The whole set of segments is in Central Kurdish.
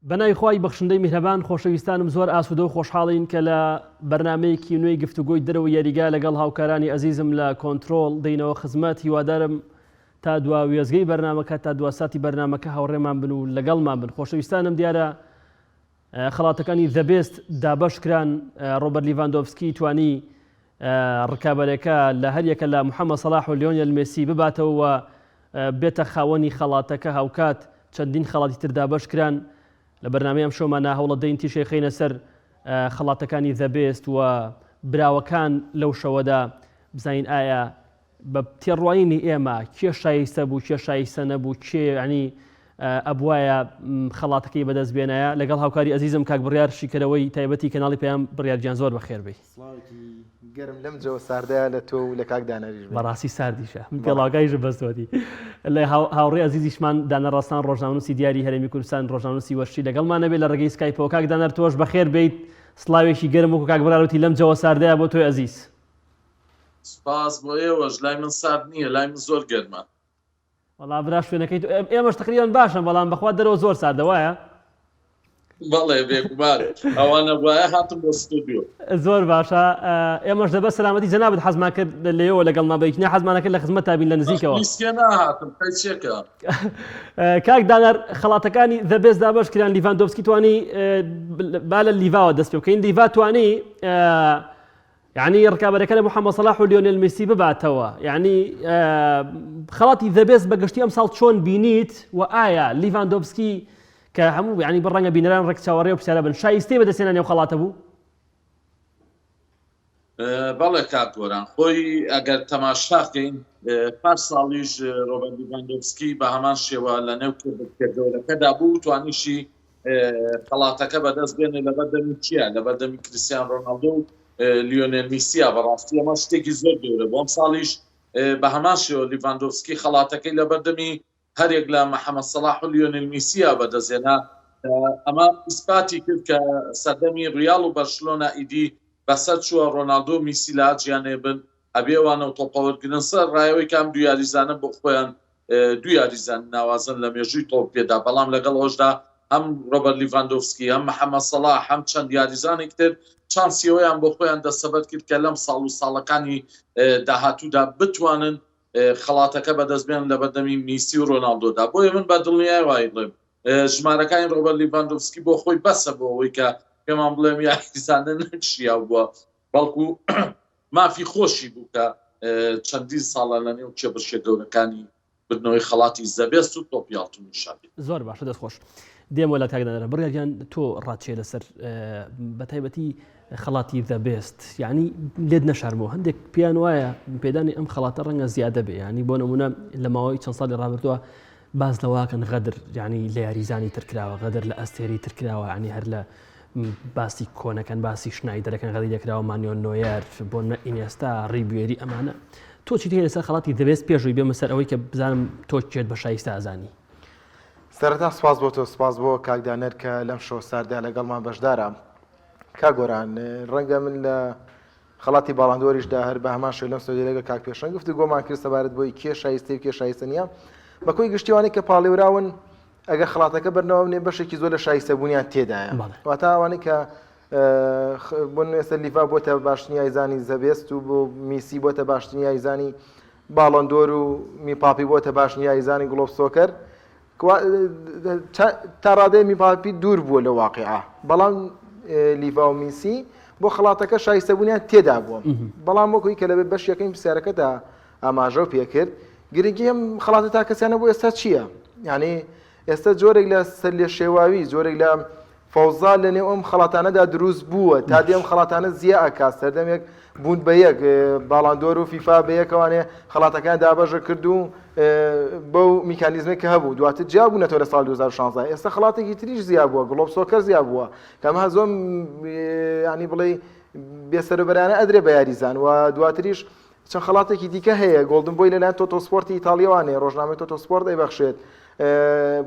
بەناوی خوای بەخشندەی میهرەبان خۆشەویستانم زۆر ئاسوودە و خۆشحاڵین کە لە بەرنامەیەکی نوێی گفتوگۆی دەرەوەی یاریگا لەگەڵ هاوکارانی ئەزیزم لە کۆنترۆڵ دێینەوە خزمەت هیوادارم تا دوا وێستگەی بەرنامەکە تا دوا ساتی بەرنامەکە هاوڕێمان بن و لەگەڵمان بن خۆشەویستانم دیارە خەڵاتەکانی The Best دابەش کران ڕۆبەرت لیڤاندۆڤسکی توانی ڕکابەرەکە لە هەریەکە لە محەممەد سەڵاح و لیۆنێل مێسی بباتەوە و بێتە خاوەنی خەڵاتەکە هاوکات چەندین خەڵاتی تر دابەش کران لە بەرنامەی ئەمشەومانە هەوڵەدەین تیشک خەینە سەر خەڵاتەکانی The Best و براوەکان لەو شەوەدا بزانین ئایا بە تێڕوانینی ئێمە کێ شایستە بوو کێ شایستە نەبوو کێ ینی ئەبوایە خەڵاتەکەی بەدەست بێنایە لەگەڵ هاوکاری ئەزیزم کاک بڕیار شیکەرەوەی تایبەتی کەناڵی پەیام بڕیار گیان زۆر بەخێر بێی. سڵاوێکی گەرم لەم جەوە ساردەیا لە تۆ و لە کاک دانەریش بێ. بەڕاستی ساردیشە من پێڵاوەکانیشم بەستوەتی. لە هاوڕێ ئەزیزیشمان دانەر ڕەسان ڕۆژنامەنووسی دیاری هەرێمی کوردستان ڕۆژنامەنووسی وەرشی لەگەڵمان ئەبێ لە ڕێگەی سکایپەوە کاک دانەر تۆش بەخێر بێیت سڵاوێکی گەرم وەکو کاک بڕیار وتی لەم جەوە ساردەیا بۆ تۆی ئەزیز. سپاس بۆ ئێوەش لای من سارد نییە لای من زۆر گەرمە. وەڵا برا شوێنەکەی تۆ ئێمەش تقریبا باشە بەڵام بەخوا دەرەوە زۆر ساردە وایە؟ بەڵێ بێگومان ئەوە نەبوایە هاتم بۆ ستۆدیۆ. زۆر باشە ئێمەش لەبەر سەلامەتی جەنابت حەزمان کرد لێوە لەگەڵمان بیت نا حەزمان کرد لە خزمەتتا بین لە نزیکەوە. میسکێ ناهاتم قەیچێکە. کاک دانەر خەڵاتەکانی The Best دابەش کران لیڤاندۆڤسکی توانی با لە لیڤاوە دەست پێ بکەین لیڤا توانی یعنی ڕکابەرەکە لە محەممەد سەلاح و لیۆنێل میسی بباتەوە یعنی خەڵاتی The Best بە گشتی ئەم ساڵ چۆن بینیت و ئایا لیڤاندۆڤسکی کە هەموو یعنی بڕەنگە بینەران ڕێک چاوەڕێ و پرسیارە بن شایستەی بەدەستهێنانی ئەو خەڵاتە بوو؟ بەڵێ کاک گۆران خۆی ئەگەر تەماشا بکەین پار ساڵیش ڕۆبەرت لیڤاندۆڤسکی بە هەمان شێوە لە نێو کێبڕکێ گەورەکەدا بوو توانیشی خەڵاتەکە بەدەست بێنێ لەبەر دەمی کیە لەبەر دەمی کریستیان ڕۆناڵدۆ و لیۆنێل میسیا بەڕاستی ئەمە شتێکی زۆر گەورە بوو ئەم ساڵیش بە هەمان شێوە لیڤاندۆڤسکی خەڵاتەکەی لەبەر دەمی هەرێک لە محەممەد سەڵاح و لیۆنێل میسیا بەدەستهێنا ئەمە ئیسپاتی کرد کە سەردەمی ڕیاڵ و بەرشلۆنە ئیدی بەسەر چووە ڕۆناڵدۆ و میسی لە جیانێ بن ئەبێ ئەوانە و تۆپە وەرگرن سەر ڕایەوەی کە ئەم دوو یاریزانە بۆ خۆیان دوو یاریزانی ناوازەن لە مێژووی تۆپ پێدا، بەڵام لەگەڵ ئەوەشدا هەم رۆبەرت لیڤاندۆڤسکی، هەم محەمەد سەڵاح، هەم چەند یاریزانێکی تر چانسی ئەوەیان بۆ خۆیان دەستەبەر کرد کە لەم ساڵ و ساڵەکانی داهاتوودا بتوانن خەڵاتەکە بەدەستبێنن لەبەردەمی میسی و رۆناڵدۆدا. بۆیە من بە دڵنیایەوە ئەیڵێم ژمارەکانی رۆبەرت لیڤاندۆڤسکی بۆ خۆی بەسە بۆ ئەوەی کە پێمان بڵێم یاریزانە نەک شیاو بووە، بەڵکو مافی خۆشی بوو کە چەندین ساڵە لە نێو کێبڕکێ گەورەکانی بردنەوەی خەڵاتی The Best و تۆپی ئاڵتونیشا بێت. زۆر باشە دەست خۆش. دێمەوە لات کاک دانەر بڕیار گیان تۆ ڕات چیە لەسەر بە تایبەتی خەڵاتی The Best یعنی لێت نەشارمەوە هەندێک پێیان وایە پێدانی ئەم خەڵاتە ڕەنگە زیادە بێ ینی بۆ نمونە لە ماوەی چەند ساڵی ڕابردووە باس لەواکەن غەدر یعنی لە یاریزانی ترکراوە غەدر لە ئەستێری ترکراوە ینی هەر لە باسی کۆنەکەن باسی شنایدەرەکەن غەدری لێکراوە مانیۆن نۆیەر بۆ نە ئینێستا ڕیبێری ئەمانە تۆ چیت هەیە لەسەر خەڵاتی The Best پێشووی بێمە سەر ئەوەی کە بزانم تۆ کێت بە شایستە ئەزانی. سەرەتا سوپاس بۆ تۆ سوپاس بۆ کاک دانەر کە لەم شەوە ساردە لەگەڵمان بەشدارە. کاک گۆران ڕەنگە من لە خەڵاتی باڵاندۆریشدا هەر بە هەمان شێوە لەم ستۆدیۆ لەگەڵ کاک پێشەنگ گفتوگۆمان کرد سەبارەت بۆی کێ شایستەی و کێ شایستە نییە بە کۆی گشتی ئەوانەی کە پاڵێوراون ئەگەر خەڵاتەکە بەرنەوە بنێ بەشێکی زۆر لە شایستەبوونیان تێدایە واتە ئەوانەی کە بۆ ئێستا لیڤا بۆتە باشترین یاریزانی The Best و بۆ میسی بۆتە باشترین یاریزانی باڵۆندۆر و میپاپی بۆتە باشترین یاریزانی Globe Soccer تا ڕادەیە میپاپی دوور بووە لە واقیعە بەڵام لیڤا و میسی بۆ خەڵاتەکە شایستەبوونیان تێدا بووە بەڵام وەکوی کە لەبێ بەش یەکەم پرسیارەکەدا ئاماژەو پێکرد گرنگی ئەم خەڵاتە تاکەسیانە بۆ ئێستا چییە؟ یعنی ئێستا جۆرێک لە سەرلێشێواوی جۆرێک لە فەوزا لە نێو ئەم خەڵاتانەدا دروست بووە تا دێ ئەم خەڵاتانە زیا ئەکات سەردەمێک بوون بە یەک باڵاندۆر و فیفا بە یەکەوانێ خەڵاتەکان دابەشە کرد و بەو میکانیزمێک کە هەبوو دواتر جیا بوونەتەوە لە ساڵ 2016 ئێستا خەڵاتێکی تریش زیا بووە Globe Soccer زیا بووە کەمە زۆر ینی بڵێ بێسەربەرانە ئەدرێ بە یاریزان و دواتریش چەند خەڵاتێکی دیکە هەیە، Golden Boy لەلایەن تۆتۆ سپۆرتی ئیتاڵییەوانێ، ڕۆژنامەی تۆتۆ سپۆرت ئەیبەخشێت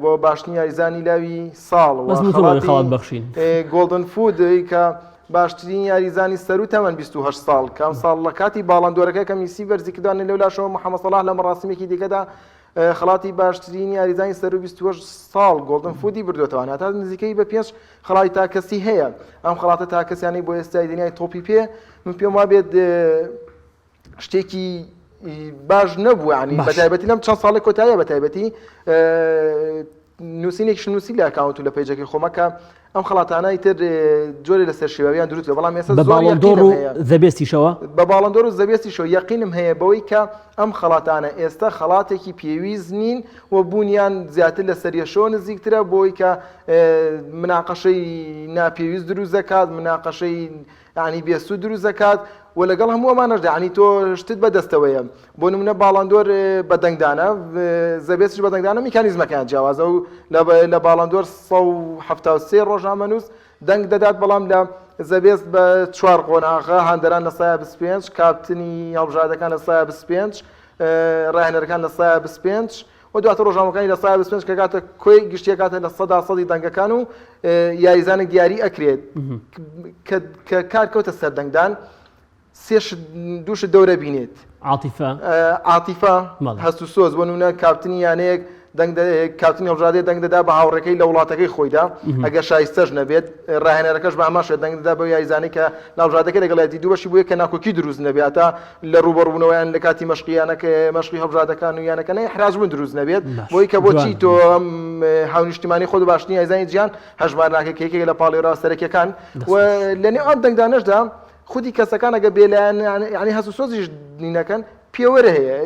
بۆ باشترین یاریزانی لاوی ساڵ و بەس من زۆر خەڵاتی خەڵات بەخشین. Golden Foot کە باشترین یاریزانی سەروو تەمەن 28 ساڵ کە ئەمساڵ لە کاتی باڵاندۆرەکە کە میسی بەرزی کردوانێ لەولاشەوە محەمەد سەڵاح لە مەراسیمێکی دیکەدا. خەڵاتی باشترین یاریزانی سەروو 28 ساڵ Golden Foot ی بردوێتەوە هەتا نزیکەی بە پێنج خەڵاتی تاکەسی هەیە ئەم خەڵاتە تاکەسیانەی بۆ ئێستای دنیای تۆپی پێ من پێم وابێت شتێکی باش نەبوو ینی بەتایبەتی لەم چەند ساڵی کۆتایە بە تایبەتی نووسینێکیش نووسی لە account و لە page ەکەی خۆمە کە ئەم خەڵاتانە ئیتر جۆرێ لەسەر شێواویان دروست بووە بەڵام ئێستا بە زۆر باڵۆندۆر یەقینم و هەیە The Best یشەوە؟ بە باڵۆندۆر و The Best یشەوە یەقینم هەیە بەوەی کە ئەم خەڵاتانە ئێستا خەڵاتێکی پێویست نین و بوونیان زیاتر لە سەریەشەوە نزیکترە بۆی کە مناقەشەی ناپێویست دروست دەکات مناقەشەی یانی بێسوود دروست دەکات و لەگەڵ هەموو ئەمانەشدا یانی تۆ شتت بەدەستەوەیە بۆ نمونە باڵاندۆر بە دەنگدانە The Best یش بە دەنگدانە میکانیزمەکەیان جیاوازە و لە باڵاندۆر 173 ڕۆژنامەنووس دەنگ دەدات بەڵام لە The Best بە چوار قۆناغە هاندەران لە سایە 25 کاپتنی هەڵبژاردەکان لە سایە 25 ڕاهێنەرەکان لە سایە 25 و دواتر ڕۆژنامەکانی لە سایە 25 کە کاتە کۆی گشتیە کاتە لە سەدا سەدی دەنگەکان و یاریزانێک دیاری ئەکرێت کە کار کەوتە سەر دەنگدان سێ شت دوو شت دەورە بینێت. عاتیفە. عاتیفە، هەست و سۆز، بۆ نموونە کاپتنی یانەیەک دەنگ کاپتنی هەڵبژاردەیەک دەنگ دەدا بە هاوڕێکەی لە وڵاتەکەی خۆیدا ئەگەر شایستەش نەبێت، ڕاهێنەرەکەش بە هەمان شێوە دەنگ دەدا بەو یاریزانەی کە لە هەڵبژاردەکەی لەگەڵیەتی، دوو بەشی بۆیە کە ناکۆکی دروست نەبێت هەتا لە ڕووبەڕووبوونەوەیان لە کاتی مەشقی یانەکە مەشقی هەڵبژاردەکان و یانەکە نە ئیحراجبوون دروست نەبێت، بۆی کە بۆچی تۆ هاونیشتیمانی خۆت باشترین یاریزانی جیهان هەژمار ناکەی کە یەکێکە لە پاڵێوراوە سەرەکییەکان و لەنێو ئەم دەنگدانەشدا خودی کەسەکان ئەگەر بێلایەن یانی هەست و سۆزیش نەکەن پێوەرە هەیە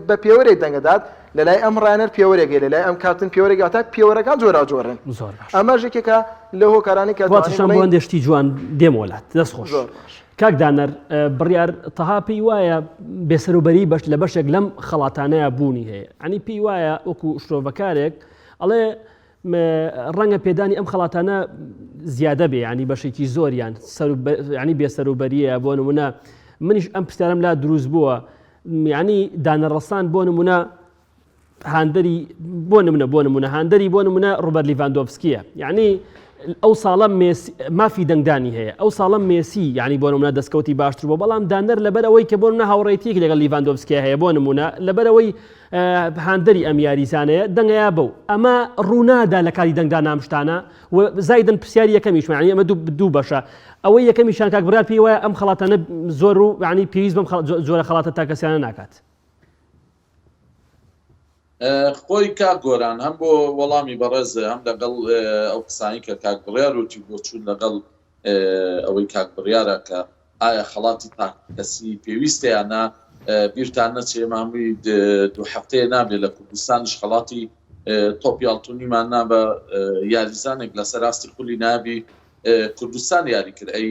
بە پێوەرێک دەنگەدات لە لای ئەم ڕایەنەر پێوەرێک هەیە لە لای ئەم کاپتن پێوەرێک تا پێوەرەکان جۆراوجۆرن زۆر باش ئەمەش یەکێکە لە هۆکارانی کە واتشان بۆ هەندێک شتی جوان دێم وەلات دەست خۆش زۆر باش کاک دانەر بڕیار تەها پێی وایە بێسەروبەری بەش لە بەشێک لەم خەڵاتانەیە بوونی هەیە ئەنی پێی وایە وەکو شرۆڤەکارێک ئەڵێ ڕەنگە پێدانی ئەم خەڵاتانە زیادە بێ ینی بەشێکی زۆریان ینی بێسەروبەریە بۆ نمونە منیش ئەم پرسیارم لا دروست بووە ینی دانەڕسان بۆ نمونە هاندەری بۆ نمونە بۆ نمونە هاندەری بۆ نمونە ڕوبەر لیڤاندۆڤسکیە یعنی ئەو ساڵە مافی دەنگدانی هەیە ئەو ساڵە مێسی یعنی بۆ نمونە دەستکەوتی باشتر بۆ بەڵام دانەر لەبەر ئەوەی کە بۆ نمونە هاوڕێتیەک لەگەڵ لیڤاندۆڤسکیا هەیە بۆ نمونە لەبەرەوەی هاندەری ئەم یاریزانەیە دەنگەیا بەو ئەمە ڕوونادا لە کاری دەنگدان ئەم شتانە و زایدن پرسیاری یەکەمیشمان یعنی ئەمە دوو بەشە ئەوەی یەکەمیشان کاک بڕیار پێی وایە ئەم خەڵاتانە زۆر و یعنی پێویست بەم جۆرە خەڵاتە تاکەسیانە ناکات. خۆی کاک گۆران هەم بۆ وەڵامی بەڕێز هەم لەگەڵ ئەو قسانی کە کاک بڕیار وتی بۆچوون لەگەڵ ئەوەی کاک بڕیارە کە ئایا خەڵاتی تاکەکەسی پێویستە یان نا، بیرتان نەچێ ئێمە هەمووی دوو هەفتەیە نابێت لە کوردستانیش خەڵاتی تۆپی ئاڵتونیمان نا بە یاریزانێک لەسەر ئاستی خولی نایابی کوردستان یاری کرد ئەی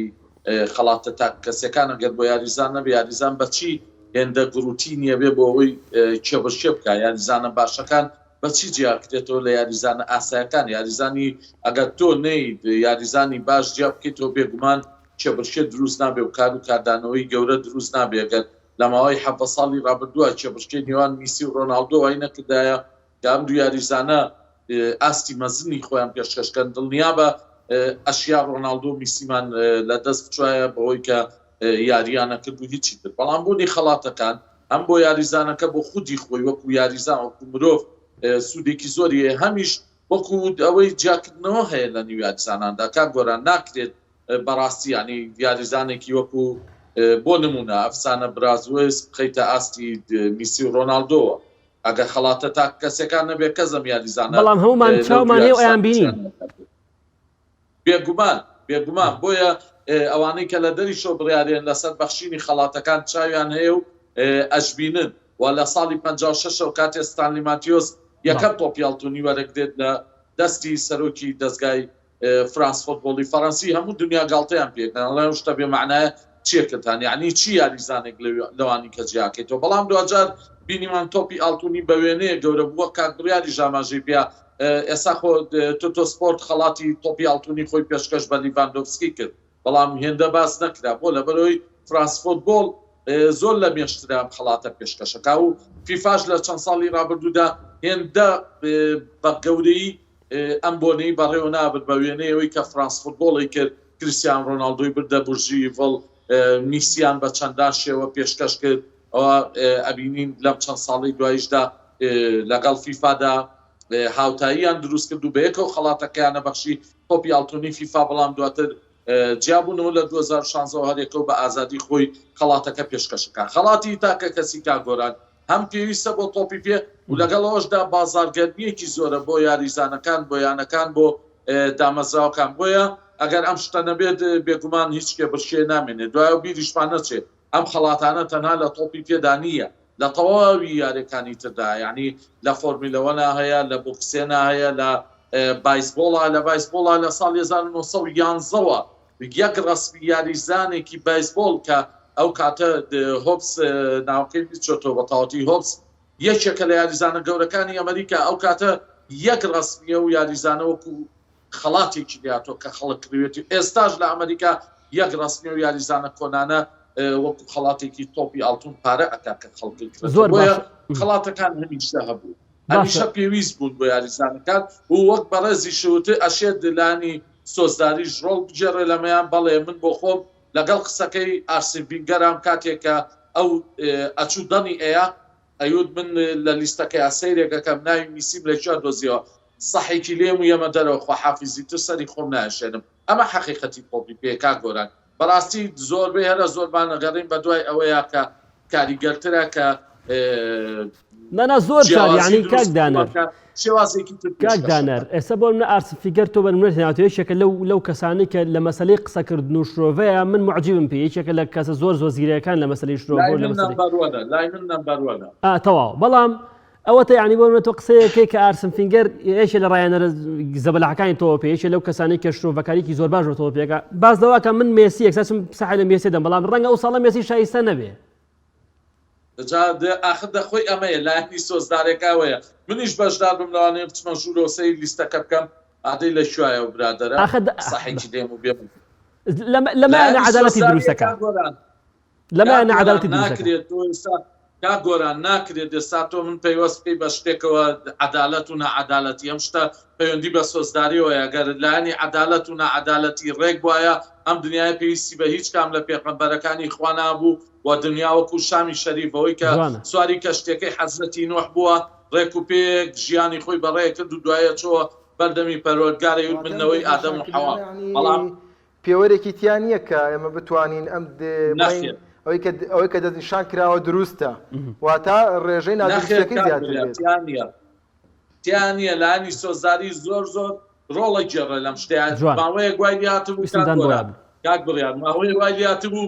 خەڵاتە تاکەکەسیەکان ئەگەر بۆ یاریزان نەبێ یاریزان بەچی هێندە گڕوتی نییە بێ بۆ ئەوەی کێبڕکێ بکە یاریزانە باشەکان بەچی جیاکرێتەوە لە یاریزانە ئاسایەکان یاریزانی ئەگەر تۆ نەیت یاریزانی باش جیا بکەیتەوە بێگومان کێبڕکێ دروست نابێ و کار و کاردانەوەی گەورە دروست نابێ گەر لە ماوەی 17 ساڵی ڕابردووە کێبڕکێی نێوان میسی و ڕۆناڵدۆ وای نەکردایە کە ئەم دوو یاریزانە ئاستی مەزنی خۆیان پێشکەش کەن دڵنیابە ئەشیا ڕۆناڵدۆ و میسیمان لە دەست بچوایە بەوەی کە یارییانە کرد و هیچی تر بەڵام بوونی خەڵاتەکان هەم بۆ یاریزانەکە بۆ خودی خۆی وەکو یاریزان وەکو مرۆڤ سوودێکی زۆری هەیە هەمیش وەکو ئەوەی جیاکردنەوە هەیە لە نیو یاریزاناندا کاک گۆران ناکرێت بەڕاستی یانی یاریزانێکی وەکو بۆ نمونە ئەفسانە برازوێس بخەیتە ئاستی میسی و ڕۆناڵدۆوە ئەگەر خەڵاتە تاک کەسەکان نەبێت کەس ئەم یاریزانە بەڵام هەمومان چاومان هەیە و ئەیان بینین. بێگومان بێگومان بۆیە ئەوانەی کە لە دەریشەوە بڕیارێن لەسەر بەخشینی خەڵاتەکان چاویان هەیە و ئەشبینن و لە ساڵی 56 ەوە کاتێ ستانلی ماتیۆس یەکەم تۆپی ئەڵتونی وەرەگرێت لە دەستی سەرۆکی دەزگای فرانس فوتبۆڵی فەرەنسی هەموو دنیا گاڵتەیان پێ کەن ئەڵێن ئەو شتە بێ مەعنایە چیە کردتان یەعنی چی یاریزانێک لەوانی کە جیاکەیتەوە بەڵام دواجار بینیمان تۆپی ئاڵتونی بە وێنەیە گەورە بووە کاک بڕیاریش ئاماژەی پێ ئێستا خۆ تۆتۆ سپۆرت خەڵاتی تۆپی ئاڵتونی خۆی پێشکەش بە لیڤاندۆڤسکی کرد بەڵام هێندە باس نەکرا بۆ لەبەرەوەی فرانس فۆتبۆڵ زۆر لە مێشترە ئەم خەڵاتە پێشکەشەکە و فیفاش لە چەند ساڵی ڕابردوودا هێندە بە گەورەی ئەم بۆنەی بەڕێوە نابرد بە وێنەی ئەوەی کە فرانس فوتبۆڵی کرد، کریستیان ڕۆناڵدۆی بردە بورجی ئیڤڵ، میسیان بە چەندان شێوە پێشکەش کرد، ئەوە ئەبینین لەم چەند ساڵەی دواییشدا. لەگەڵ فیفادا هاوتاییان دروست کرد و بەیەکەوە خەڵاتەکەیانە بەخشی تۆپی ئاڵتونی فیفا، بەڵام دواتر جیابوونەوە لە 2016 وە هەریەکەو بە ئازادی خۆی خەڵاتەکە پێشکەش ئەکا. خەڵاتی تاکە کەسی کاک گۆران هەم پێویستە بۆ تۆپی پێ و لەگەڵ ئەوەشدا بازاڕگەرمییەکی زۆرە بۆ یاریزانەکان، بۆ یانەکان، بۆ دامەزراوەکان، بۆیە ئەگەر ئەم شتە نەبێت بێگومان هیچ کێبڕکێ نامێنێت. دوایەوە بیریشمان نەچێت ئەم خەڵاتانە تەنها لە تۆپی پێدا نییە، لە تەواوی یاریەکانی تردا یانی لە فۆرمیلە وەنا هەیە، لە بۆکسێنا هەیە، لە بایسبۆڵا، لە بایسبۆڵا لە ساڵی 1911 وە یەک ڕەسمی یاریزانێکی بایسبۆڵ کە ئەو کاتە هۆبس ناوەکەی بیرچۆتەوە بە تەواوەتی هۆبس یەکێکە لە یاریزانە گەورەکانی ئەمریکا ئەو کاتە یەک ڕەسمیە و یاریزانە وەکو خەڵاتێکی لێهاتووە کە خەڵک کڕیوێتی و ئێستاش لە ئەمەریکا یەک ڕەسمیە و یاریزانە کۆنانە وەکو خەڵاتێکی تۆپی ئاڵتون پارە ئەکا کە خەڵک ئەیکڕێتەوە زۆر بۆیە باشە خەڵاتەکان هەمیشە هەبوو باشە هەمیشە پێویست بوون بۆ یاریزانەکان و وەک بەڕێزیش وت ئەشێت لانی سۆزداریش ڕۆڵ بگێڕێ لەمەیان بەڵێ من بۆ خۆم لەگەڵ قسەکەی ئارسین ڤینگەرام کاتێک کە ئەو ئەچوو دەنی ئەیا ئەیوت من لە لیستەکەیا سەیرێک ئەکەم ناوی میسیم لە کوێ دۆزیەوە سەحێکی لێم و یەمە دەرەوە خواحافیزی تر سەری خۆم نایەشێنم ئەمە حەقیقەتی تۆپی پێیە کاک گۆران بەڕاستی زۆربەی هەرە زۆرمان ئەگەڕین بەدوای ئەوەیا کە کاریگەرترە کە نا نا زۆر جار جیاوازی یعنی کاک دروست کردووە دانەر کە شێوازێکی تر کاک پێشکەش دانەر ئەکات. ئێستا بۆ منە ئارسن فیگەر تۆ بە نمونەت هێناوەتەوە یەکێکە لەو لەو کەسانەی کە لە مەسەلەی قسەکردن و شرۆڤەیە من معجبم پێی یەکێکە لە کەسە زۆر زۆر زیرەکان لە مەسەلەی شرۆڤە لای و لە من مەسەلەی number one ە لای من number one ە. ئا تەواو بەڵام ئەوەتە یعنی بۆ منە تۆ قسەیەکەی کە ئارسن فینگەر یەکێ لە ڕایەنەرە زەبەلاحەکانی تۆوە پێ یەکێ لەو کەسانەی کە شرۆڤەکاریکی زۆر باش بە تۆوە پێکا باس لەوە کە من مێسی یەکسەر چم سەحی لە مێسی دەم بەڵام ڕەنگە ئەو ساڵە مێسی شایستە نەبێ. جا ئاخر دە خۆی ئەمەیە لایەنی سۆزدارێکە ئەوەیە منیش بەشدار بم لەوانەیە بچمە ژوورەوە سەیر لیستەکە بکەم ئادەی لە کوایە ئەو برادەرە ئاخر دە سەحێکی دێم و بێم لەمایە لایەنی نەعەدالەتی سۆزداریە دروستەکە. کاک گۆران لەمایە کاک گۆران نەعەدالەتی دروستەکە. ناکرێت تۆ ئێستا کاک گۆران ناکرێت ئێستا تۆ من پەیوەست بکەی بە شتێکەوە عەدالەت و ناعەدالەتی ئەم شتە پەیوەندی بە سۆزداریەوەیە گەر لایەنی عەدالەت و ناعەدالەتی ڕێک بوایە ئەم دنیایە پێویستی بە هیچ کام لە پێغەمبەرەکانی خوا نابوو و دنیا وەکو شامی شەریف بەوەی کە جوانە. سواری کەشتیەکەی حەزرەتی نوح بووە ڕێک و پێک ژیانی خۆی بەڕێ کرد و دوایە چۆوە بەردەمی پەروەردگار ئەیوت من واتە ئەم نەوەی ئادەم و دەستنیشانکردنانە حەوام یەعنی بەڵام پێوەرێکی تیا نییە کە ئێمە بتوانین ئەم بڵێین نەخێر. ئەوەی کە ئەوەی کە دەستنیشان کراوە دروستە واتە ڕێژەی نەخێر نادروستیەکەی کاک زیاتر بڕیار بێت. تیا نییە تیا نییە لایەنی سۆزداری زۆر زۆر ڕۆڵە گێڕێ لەم شتەیا جوان. ماوەیەک وای لێهاتبوو ویستم کاک دان بۆ گۆران یابم. کاک بڕیار ماوەیەک وای لێهاتبوو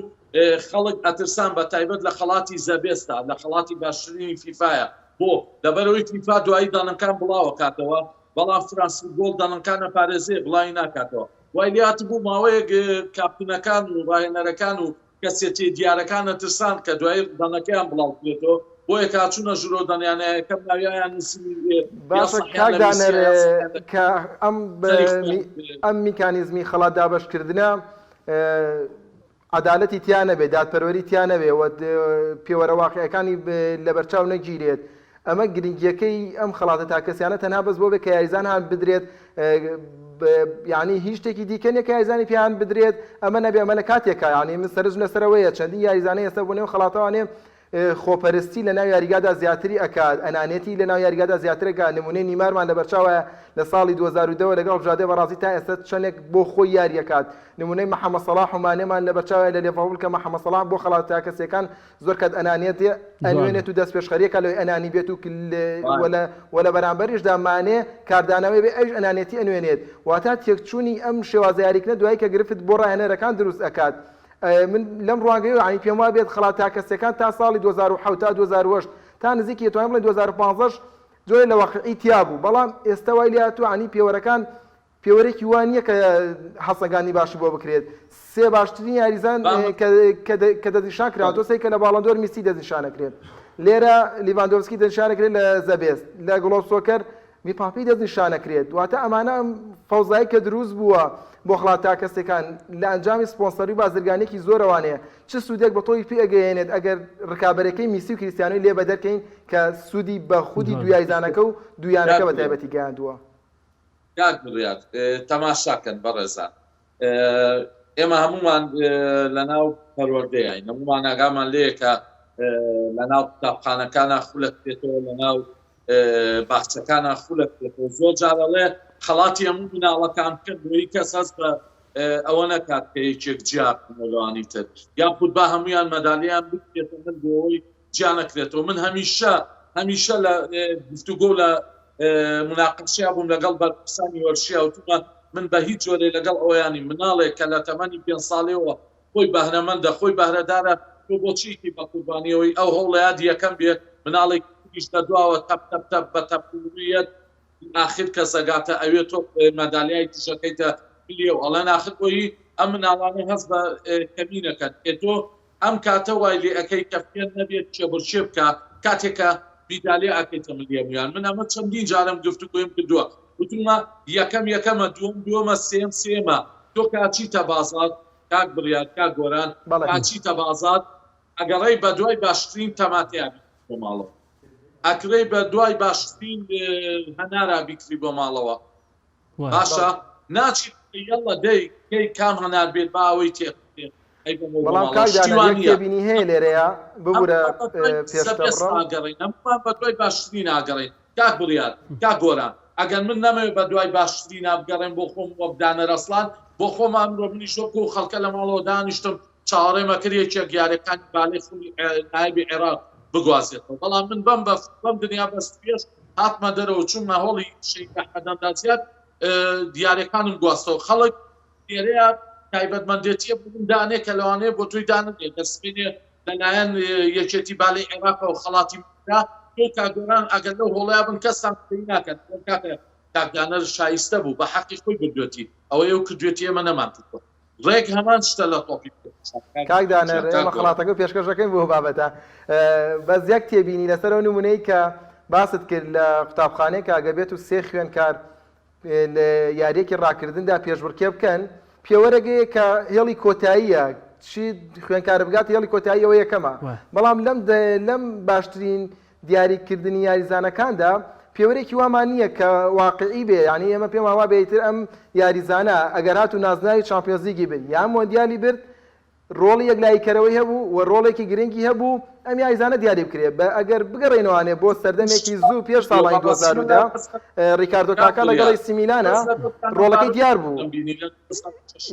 خەڵک ئەترسان بە تایبەت لە خەڵاتی زە بێستا لە خەڵاتی باشترینی فیفایە بۆ؟ لەبەرئەوەی فیفا دوایی دەنگەکان بڵاوەکاتەوە بەڵام فرانس فوتبۆڵ دەنگەکان ئەپارێزێ بڵاوی ناکاتەوە وای لێهاتبوو ماوەیەک کاپتنەکان و ڕاهێنەرەکان و کەسێتیە دیارەکان ئەترسان کە دوایی دەنگەکەیان بڵاوبکرێتەوە بۆیە کە ئەچوونە ژوورەوە دەنگیانە یەکەم ناویان نووسی یا باشە سەحیان کاک لە میسیە دانەر یا سەحیان لە کە ئەم سەری خۆیان ئەم میکانیزمی خەڵات دابەشکردنە عەدالەتی تیا نەبێ، دادپەروەری تیا نەبێ و پێوەرە واقیعەکانی لەبەرچاو نەگیرێت، ئەمە گرنگییەکەی ئەم خەڵاتە تاکەسیانە تەنها بەس بۆ بێ کە یاریزان هان بدرێت، یانی هیچ شتێکی دیکە نیە کە یاریزانی پێ هان بدرێت، ئەمە نەبێ ئەمە لە کاتێکا یانی من سەرنجم لەسەر ئەوەیە چەندین یاریزانە ئێستا بۆ نێو خەڵاتەوانێ خۆپەرستی لەناو یاریگادا زیاتری ئەکات، ئەنانیەتی لەناو یاریگادا زیاتر ئەکات، نمونەی نیمارمان لەبەرچاوە لە ساڵی 2010 وە لەگەڵ هەڵبژاردەی بەڕازیل تا ئێستا چەندێک بۆ خۆی یاری ئەکات، نمونەی محەمەد سەڵاح و مانێمان لەبەرچاوە لە لێڤەرپوڵ کە محەمەد سەڵاح بۆ خەڵاتە تاکەسیەکان زۆر کات ئەنانیەت ئەنوێنێت و دەستپێشخەریەکە لەوەی ئەنانی بێت و وە لە بەرامبەریشدا مانێ کاردانەوەی بێ ئەویش ئەنانیەتی ئەنوێنێت، واتا تێکچوونی ئەم شێوازە یاریکردنە دوایی کە گرفت بۆ ڕاهێنەرەکان دروست ئەکات. من لەم ڕوانگەیەوە یانی پێم وابێت خەڵات تاکەسیەکان تا ساڵی 2007 تا 2008 تا نزیکی ئەتوانین بڵێین 2015 جۆرێ لە واقعی تیا بوو بەڵام ئێستا وای لێهاتووە یانی پێوەرەکان پێوەرێکی وا نییە کە هەڵسەنگاندنی باشی بۆ بکرێت سێ باشترین یاریزان کە دەستنیشان کراوە تۆ سەیرکە لە باڵندۆر میسی دەستنیشانەکرێت لێرە لیڤاندۆڤسکی دەستنیشانەکرێت لە زەبێست لە گڵۆپ سۆکەر مباپی دەستنیشانەکرێت، واتە ئەمانە ئەم فەوزای کە دروست بووە بۆ خەڵات تاکەسێکان لە ئەنجامی سپۆنسەری و بازرگانیەکی زۆرەوانەیە چ سوودێک بە تۆپی پێ ئەگەیەنێت ئەگەر ڕکابەرەکەی میسی و کریستیانۆی لێ بەدەرکەین کە سوودی بە خودی دوو یاریزانەکە و دوو یانەکە بە تایبەتی گەیاندووە. کاک بڕیار تەماشا کەن بەڕێزان ئێمە هەموومان لەناو پەروەردەیین هەموومان ئاگامان لێیە کە لەناو قوتابخانەکانە خولەکرێتەوە لەناو. باخچەکانا خولەکرێتەوە زۆر جار ئەڵێ خەڵاتی هەموو مناڵەکان بکەن بۆی کەس هەست بە ئەوە نەکات کە یەکێک جیا بکەنەوە لەوانی تر یاخود با هەمویان مەدالیان بکرێتە من بۆ ئەوەی جیا نەکرێتەوە من هەمیشە هەمیشە لە گفتوگۆ لە مناقەشیا بووم لەگەڵ بەرپرسانی وەرشیا وتومە من بە هیچ جۆرێ لەگەڵ ئەویانی مناڵێک کە لە تەمەنی پێ ساڵیەوە خۆی بەهرەمەندە خۆی بەهرەدارە تۆ بۆچی ئیکەی بە قوربانی ئەوەی ئەو هەوڵەیات یەکەم بێت مناڵێکی تریش لە دواوە تەپ تەپ تەپ بە تەپ ویەت ئاخر کەس ئەگاتە ئەوێ تۆ مەدالیای تیشەکەیتە ملیە و ئەڵێن ئاخر بۆیی ئەم مناڵانە هەست بە کەمی نەکەن ئێ تۆ ئەم کاتە وای لێ ئەکەی کە فێر نەبێت کێبڕکێ بکا کاتێک کە میدالیا ئەکەیتە ملی هەموویان من ئەمە چەندین جارم گفتوگۆیم کردووە وتومە یەکەم یەکەمە دووەم دووەمە سێم سێمە تۆ کە ئەچیتە بازاڕ کاک بڕیار کاک گۆران بەڵێ. کە ئەچیتە بازاڕ ئەگەڕێی بە دوای باشترین تەماتەیا بیکڕی بۆ ماڵەوە ئەکڕێی بە دوای باشترین هەنارا بیکڕی بۆ ماڵەوە وایە. باشە بەڵێ. ناچیت بڵێی یەڵە دەی کەی کام هەنار بێت با ئەوەی تێ بخرێ ئەیبەمەوە بۆ بەڵام ماڵەوە کاک شتی دانەر وا یەک نییە تێبینی هەیە لێرەیا ببورە هەموومان بە دوای پێشتە زەبێست بڕم. ئاگەڕێین هەموومان بە دوای باشترین ئاگەڕێین کاک بڕیار کاک گۆران ئەگەر من نەمەوێت بە دوای باشترینا بگەڕێم بۆ خۆم وەک دانەر ئەسڵان بۆ خۆم ئەمرۆ منیش وەکو خەڵکە لە ماڵەوە دانیشتم چاوەڕێم ئەکرد یەکێک یاریەکانی بالەی خولی نایبی عێراق بگوازێتەوە بەڵام من بەم بە بەم دنیا بەستویەش هاتمە دەرەوە چوومە هۆڵی شەهید ئەحمەد ئەندازیار دیارەکانم گواستەوە خەڵک لێرەیە تایبەتمەندێتیە بۆ من دانێ کە لەوانەیە بۆ تۆی دانەنێ لە سبەینێ لەلایەن یەکێتی بالەی عێراقەوە خەڵاتی کرا تۆ کاک گۆران ئەگەر لەو هۆڵەیا بن کەستان قسەی ناکەن ئەڵێن کاکە کاک دانەر شایستە بوو بە حەقی خۆی بردوێتی ئەوەی ئەو کردوێتی ئێمە نەمانکردووە ڕێک هەمان شتە لە تۆپی پێ. کاک دانەر کاک ئێمە گۆران. خەڵاتەکە پێشکەش دەکەین بۆ بابەتە بەس یەک تێبینی لەسەر ئەو نمونەی کە باست کرد لە قوتابخانەیەک ئەگەر بێت و سێ خوێندکار لە یارییەکی ڕاکردندا پێشبڕکێ بکەن، پێوەرێک هەیە کە هێڵی کۆتاییە، چی خوێندکارە بگاتە هێڵی کۆتایی ئەوە یەکەمە، بەڵام لەم لەم باشترین دیاریکردنی یاریزانەکاندا پێوەرێکی وامان نییە کە واقعی بێ، یانی ئێمە پێمان وابێ ئیتر ئەم یاریزانە ئەگەر هاتوو نازناوی چامپیۆنزلیگی برد یان مۆندیالی برد ڕۆڵی یەکلاییکەرەوەی هەبوو و ڕۆڵێکی گرنگی هەبوو ئەم یاریزانە دیاری بکرێت بە ئەگەر بگەڕێینەوانێ بۆ سەردەمێکی زوو پێش ساڵانی 2010 ڕیکاردۆ کاکا لەگەڵ ئەیسی میلانە ڕۆڵەکەی دیار بوو